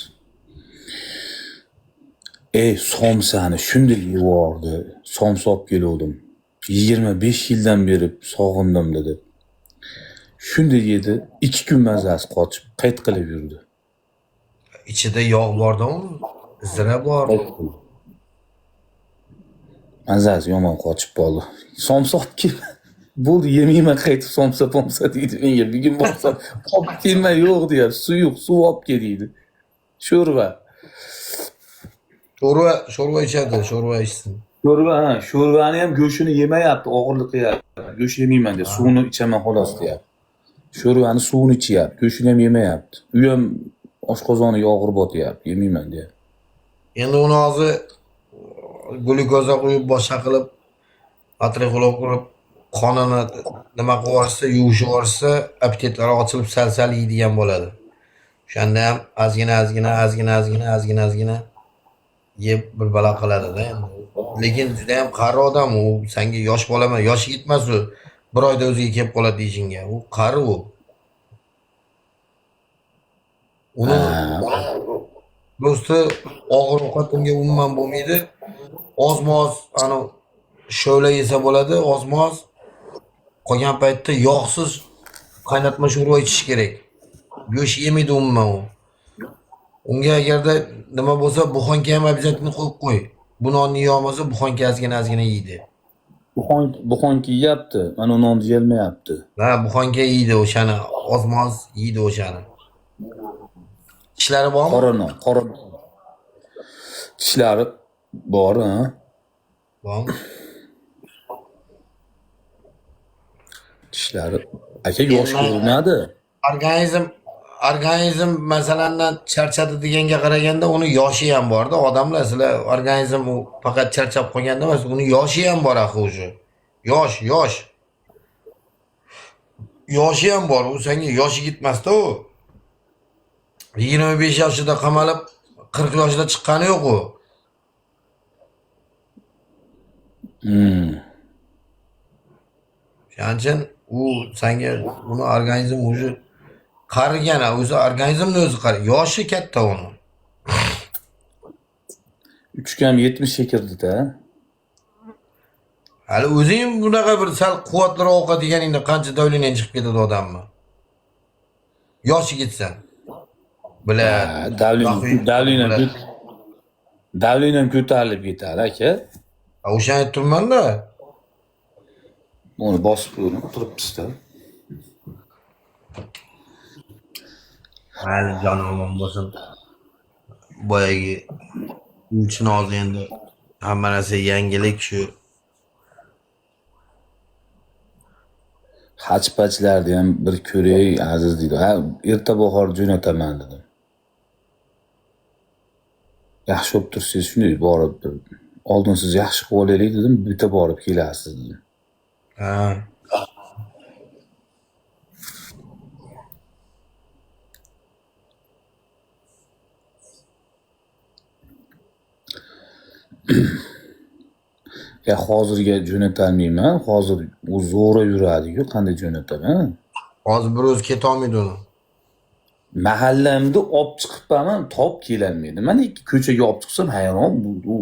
Ey, somsani shunday yevordi. Somsa olib keluvdim. 25 yildan beri sog'indim dedi. Shunday yedi, 2 kun mazasi qochib, qayt qilib yurdi. Ichida yog' bor-da, zira bor. Mazasi yomon qochib qoldi. Somsa olib kelma. Bo'ldi, yemayman qaytib somsa pomsa deydi menga. Bugun borsam olib kelma yo'q deyapti. Suyuq suv olib kel deydi. Sho'rva. Sho'rva, sho'rva ichadi, sho'rva ichsin. Sho'rva, ha, sho'rvani ham go'shtini yemayapti, og'irlik qilyapti. Go'sht yemayman deyapti, suvini ichaman xolos deyapti. Sho'rvani suvini ichyapti, go'shtini ham yemayapti. U ham Oshqozoniga og'ir botyapti, yemayman deyapti. Endi uni hozir glyukoza quyib, boshqa qilib, atrixlor qilib, qonini nima qilib yuborsa, yuvishib yuborsa, appetitlari ochilib sal-sal yeydigan bo'ladi. O'shanda ham ozgina, ozgina, ozgina, ozgina, ozgina, ozgina yeb bir balo qiladi-da endi. Lekin juda ham qari odam u, senga yosh bola emas, yoshi yetmas u. Bir oyda o'ziga kelib qoladi deyishingga. U qari u. Uni do'sti og'ir ovqat unga umuman bo'lmaydi. Ozmoz ani shovla yesa bo'ladi, ozmoz. Qolgan paytda yog'siz qaynatma sho'rva ichish kerak. Go'sht yemaydi umuman u. Unga agarda nima bo'lsa, buxonka ham обязательно qo'yib qo'y. Bu nonni yeya olmasa, buxonka ozgina ozgina yeydi. Buxonka yeyapti, mana u nonni yeyolmayapti. Ha, buxonka yeydi o'shani, ozmoz yeydi o'shani. Tishlari bormi? Qora non, qora non. Tishlari bor, ha? Bormi? Tishlari aka yosh ko'rinadi. Organizm masalan charchadi deganga qaraganda uni yoshi ham borda. Odamlar sizlar organizm u faqat charchab qolganda emas, uni yoshi ham bor axir o'sha. Yosh, yosh. Yoshi ham bor. U senga yoshi yetmasda u. 25 yoshida qamalib 40 yoshida chiqqani yo'q u. Shuning uchun u senga uni organizm o'zi qarigan, o'zi organizmni o'zi qari. Yoshi katta uni. Uchkam 70 ga kirdida. Hali o'zing bunaqa bir sal quvvatliroq ovqat yeganingda qancha давление chiqib ketadi odamni. Yoshi ketsa. Biladi. Давление ko'tarilib ketadi aka. O'shani aytib turman-da. Uni bosib ko'ring, turibmiz-da. Hali jonim omon bo'lsin. Boyagi Chinoz endi hamma narsa yangilik shu. Hach-pachlarni ham bir ko'ray aziz deydi. Ha, erta bahor jo'nataman dedim. Yaxshi bo'lib tursangiz shunday borib oldin siz yaxshi qilib olaylik dedim, bitta borib kelasiz dedim. Ha. Ya hozirga jo'natalmayman, hozir u zo'ra yuradi-ku, qanday jo'nataman? Hozir bir o'zi ketolmaydi uni. Mahallamda olib chiqibman, top kelolmaydi. Mana ikki ko'chaga olib chiqsam hayron, bu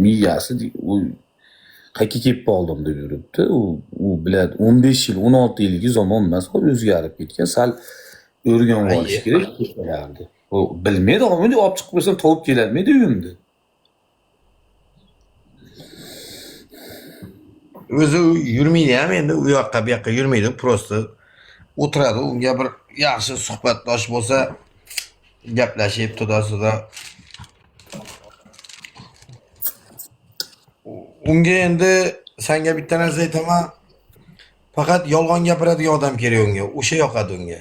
miyasi u qayerga kelib qoldim deb yuribdi. U biladi, 15 yil, 16 yilgi zamon emas, hozir o'zgarib ketgan. Sal o'rganib olish kerak ko'chalarni. U bilmaydi, bunday olib chiqib qo'ysam topib kelolmaydi uyimda. O'zi yurmaydi ham endi, u yoqqa bu yoqqa yurmaydi, prosta o'tiradi. Unga bir yaxshi suhbatdosh bo'lsa gaplashib to'da-so'da. Unga endi senga bitta narsa aytaman, faqat yolg'on gapiradigan odam kerak unga, o'sha yoqadi unga.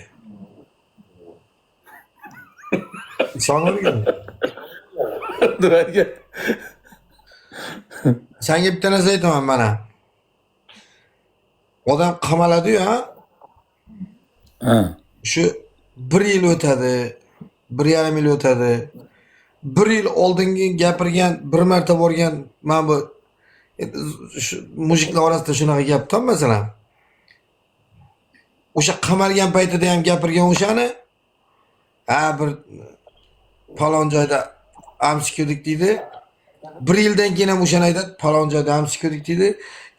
Ishonarkan. Nimaga? Senga bitta narsa aytaman mana. Odam qamaladi-yu, ha? Ha. Shu 1 yil o'tadi, 1,5 yil o'tadi. 1 yil oldingi gapirgan, bir marta borgan mana bu shu mujiklar orasida shunaqa gap-da, masalan. O'sha qamalgan paytida ham gapirgan o'shani, ha, bir falon joyda amsi ko'rdik deydi. 1 yildan keyin ham o'shani aytadi, falon joyda amsi ko'rdik deydi.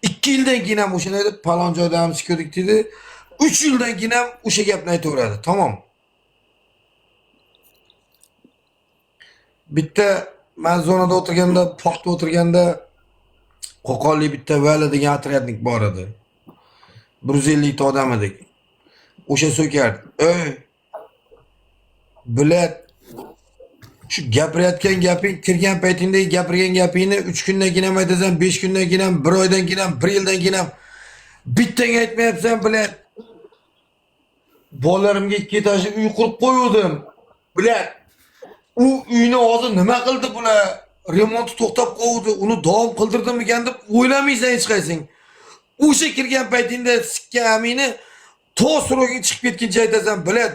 2 yildan keyin ham o'shani aytadi, falon joyda amsi ko'rdik deydi. 3 yildan keyin ham o'sha gapni aytaveradi. Tamom. Bitta men zonada o'tirganda, poqda o'tirganda Qo'qonlik bitta Vali degan otryadnik bor edi. 150 ta odam edik. O'sha so'kardi. Ey, bilat, shu gapirayotgan gaping, kirgan paytingdagi gapirgan gapingni 3 kundan keyin ham aytasan, 5 kundan keyin ham, 1 oydan keyin ham, 1 yildan keyin ham bittang aytmayapsan, bilat. Bolalarimga 2 etajli uy qurib qo'yuvdim. Bular u uyni hozir nima qildi bular? Remonti to'xtab qoldi, uni davom qildirdimikan deb o'ylamaysan hech qaysing. O'sha kirgan paytingda sikka amini to suroging chiqib ketguncha aytasan, bilat,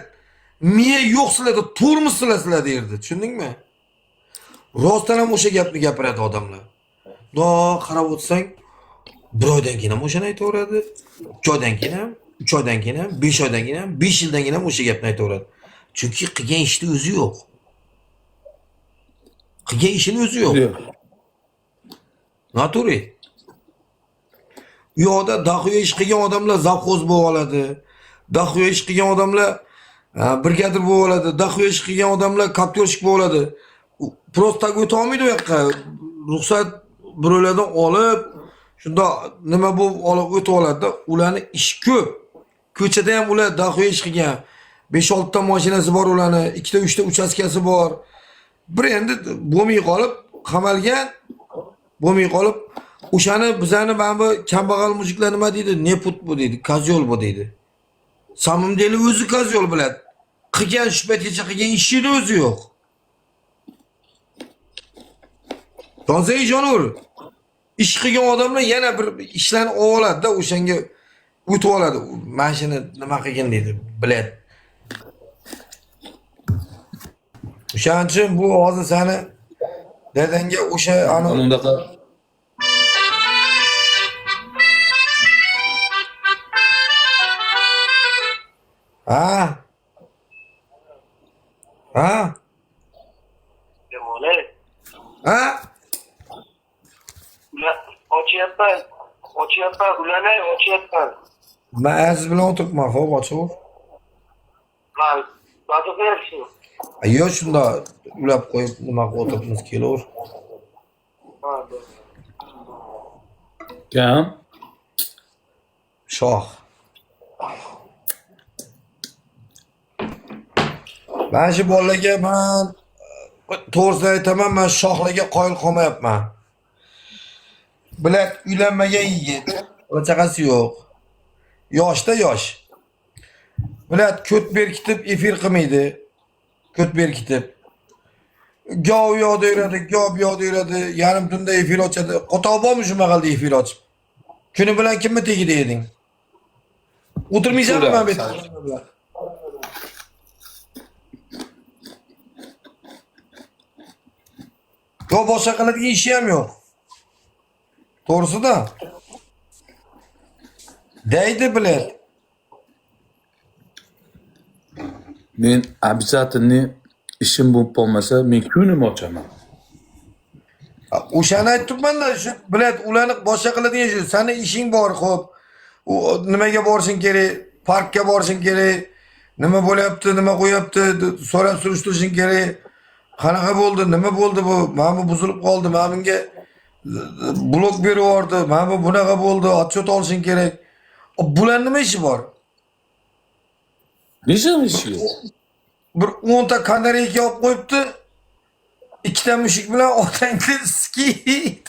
miya yo'q sizlarda, to'rmisizlar sizlar derdi. Tushundingmi? Rostdan ham o'sha gapni gapiradi odamlar. Do qarab o'tsang, bir oydan keyin ham o'shani aytaveradi, 2 oydan keyin ham, 3 oydan keyin ham, 5 oydan keyin ham, 5 yildan keyin ham o'sha gapni aytaveradi. Chunki qilgan ishni o'zi yo'q. Qilgan ishini o'zi yo'q. Yo'q. Naturi. U yoqda daxuya ish qilgan odamlar zavxoz bo'lib oladi. Daxuya ish qilgan odamlar brigadir bo'lib oladi. Daxuya ish qilgan odamlar koptyorщик bo'lib oladi. Просто так o'ta olmaydi u yoqqa. Ruxsat birovlardan olib, shunda nima bo'lib olib o'tib oladi-da. Ularni ish ko'p. Ko'chada ham ular daxuya ish qilgan. 5-6 ta mashinasi bor ularni, 2 ta 3 ta uchastkasi bor. Bir endi bo'lmay qolib, qamalgan, bo'lmay qolib, o'shani bizani mana bu kambag'al mujiklar nima deydi? Непут bu deydi, козёл bu deydi. Самом деле o'zi козёл biladi. Qilgan shu paytgacha qilgan ishini o'zi yo'q. Ishonsang ishonaver. Ish qilgan odamlar yana bir ishlarni oladi-da, o'shanga o'tib oladi. Mana shuni nima qilgin deydi, biladi. O'shaning uchun bu hozir sani dadangga o'sha ani Unaqa ha ha Demola. ha Ochyapman. Ochyapman, ulanay, ochyapman. Man Aziz bilan o'tiribman, xo'p, ochaver. Man va'da qilyapsiz. Yo'q, shunda ulab qo'yib nima qilib o'tiribmiz, kelaver. Ha, Kam? Shoh. Mana shu bolalarga man to'g'risini aytaman, man shohlarga qoyil qolmayapman. Bilat uylanmagan yigit, bola chaqasi yo'q. Yoshda yosh. Bilat ko't berkitib efir qilmaydi. Ko't berkitib. Goh u yoqda yuradi, goh bu yoqda yuradi, yarim tunda efir ochadi. Qo'toq bormi shu mahalda efir ochib? Kuni bilan kimni tagida eding? O'tirmaysanmi mana bu yerda? Yo boshqa qiladigan ishi ham yo'q. To'g'risi-da. Deydi bilet. Men обязательно ishim bo'lib qolmasa, men kunim ochaman. O'shani aytib turibman-da, shu bilet ularni boshqa qiladigan shu. Sani ishing bor, xo'p. U nimaga borishing kerak? Parkka borishing kerak. Nima bo'lyapti, nima qo'yapti, so'rab surishtirishing kerak. Qanaqa bo'ldi, nima bo'ldi bu? Mana bu buzilib qoldi, mana bunga blok berib yubordi, mana bu bunaqa bo'ldi, отчет olishing kerak. Bular nima ishi bor? Nechta ishi yo'q? Bir 10 ta kanareyka olib qo'yibdi. Ikkita mushuk bilan otangni skit.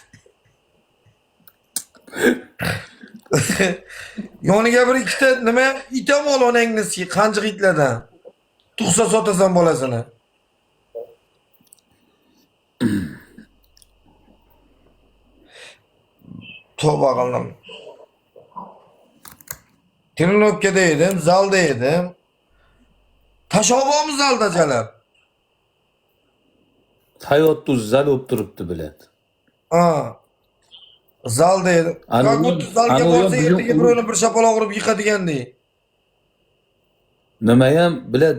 Yoniga bir ikkita nima it ham ol onangni ski, qanjiq itlardan. Tug'sa sotasan bolasini. Tavba qildim. Trenirovkada edim, zalda edim. Tashoq bormi zalda jalab? Hayotda zal bo'lib turibdi bilat. Ha. Zalda edim. Ana Как будто zalga borsa ertaga birovni bir shapaloq urib yiqadigandek. Nimayam bilat,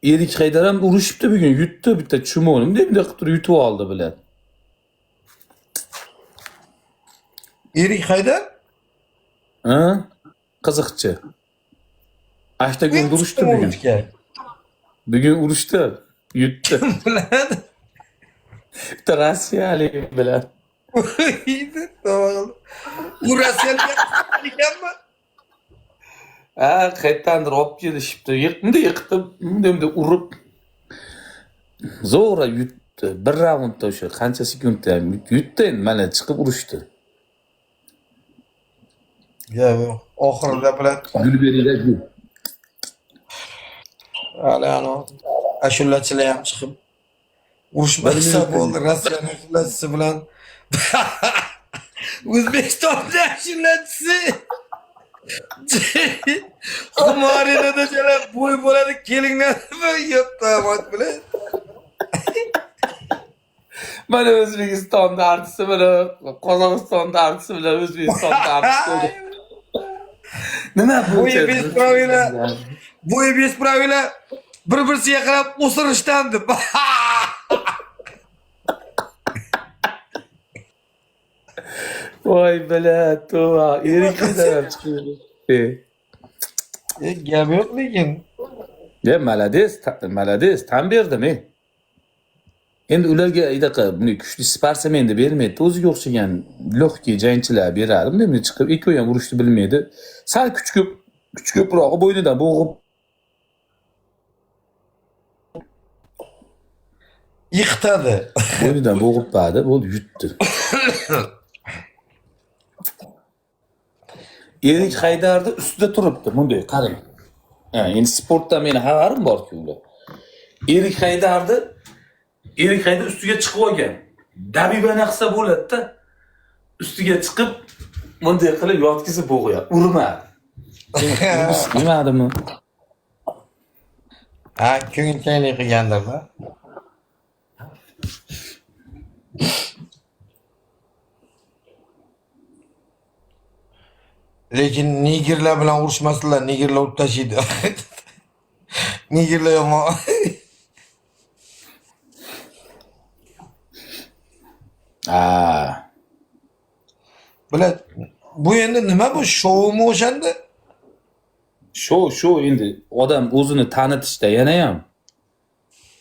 Erik Haydar ham urushibdi bugun, yutdi bitta chumoni. Bunday bunday qilib turib yutib oldi bilat. Erik Haydar? Ha? Qiziqchi. Ashtagonda urushdi bugun. Bugun urushdi, yutdi. Biladi. Bitta rossiyalik bilan. U rossiyalik ekanmi? Ha, qayerdandir olib kelishibdi. Bunday yiqitib, bunday bunday urib zo'ra yutdi. Bir raundda o'sha qancha sekundda ham yutdi endi mana chiqib urushdi. Ya bu oxirida bilan Gul beringlar, gul. Hali ano. Ashulachilar ham chiqib urushmasa bo'ldi Rossiyaning ashulachisi bilan. O'zbekistonda ashulachisi Humorinada jalab bo'y bo'ladi, kelinglar yo'q bilan. Mana O'zbekistonda artisti bilan, Qozog'istonda artisti bilan O'zbekistonda artisti. Nima bu? Bo'yi без правила. Bo'yi без правила bir-birisiga qarab o'sirishdan deb. Voy бля, tova, erikdan ham chiqdi. Gap yo'q lekin. Ya молодец, молодец, tan berdim, ey. Endi ularga idaqa bunday kuchli sportsmenni bermaydi, o'ziga o'xshagan легкий jangchilar beradi. Bunday bunday chiqib, ikkovi ham urushni bilmaydi. Sal kuch ko'p, kuch ko'prog'i bo'ynidan bo'g'ib Yiqitadi. Bo'ynidan bo'g'ib padi, bo'ldi, yutdi. Erik Haydarni ustida turibdi, bunday qarang. Ha, endi sportdan meni xabarim bor-ku ular. Erik Haydar ustiga chiqib olgan. Dabibani qilsa bo'ladi-da. Ustiga chiqib bunday qilib yotqizib bo'g'yapti. Urmadi. Urmadimi? Ha, ko'ngilchanglik qilgandir-da. Lekin negerlar bilan urushmasinlar, negerlar urib tashlaydi. Negerlar yomon. Ha. Bular bu endi nima bu? Shoumi o'shanda? Shu endi odam o'zini tanitishda yana ham.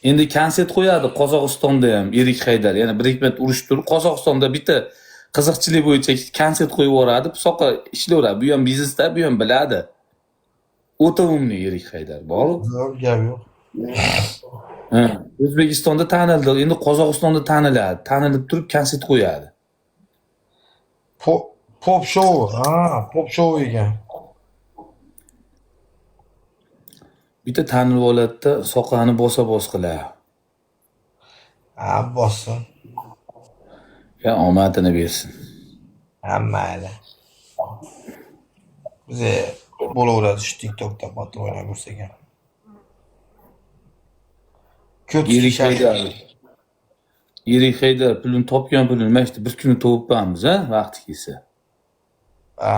Endi konsert qo'yadi Qozog'istonda ham Erik Haydar. Yana bir ikki marta urushtirib Qozog'istonda bitta qiziqchilik bo'yicha konsert qo'yib yuboradi, soqa ishlayveradi. Bu ham biznesda, bu ham biladi. O'ta умный Erik Haydar, bor. Yo'q, gap yo'q. Ha, O'zbekistonda tanildi, endi Qozog'istonda taniladi. Tanilib turib konsert qo'yadi. Pop shou. Ha, pop shou ekan. Bitta tanilib oladida, soqani bosa bos qiladi. Ha, bossin. Ya omadini bersin. Ha, mayli. Bize bo'laveradi shu TikTokda battle o'ynab yursak ham. Ko't Erik Haydar. Erik Haydar pulini topgan, pulini mana shu bir kuni topibmiz, ha, vaqti kelsa. Ha,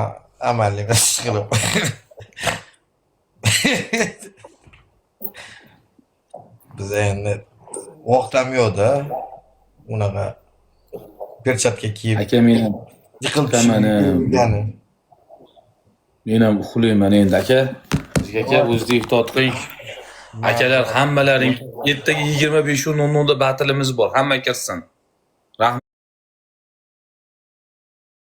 amalli emas qilib. Biz endi vaqt ham yo'q-da. Unaqa perchatka kiyib Aka, men ham yiqilib Kamani. tushib. Men ham uxlayman endi, aka. Aka, o'zingizni ehtiyot qiling. Akalar, hammalaring ertaga 25:00 da batilimiz bor. Hamma kirsin. Rahmat.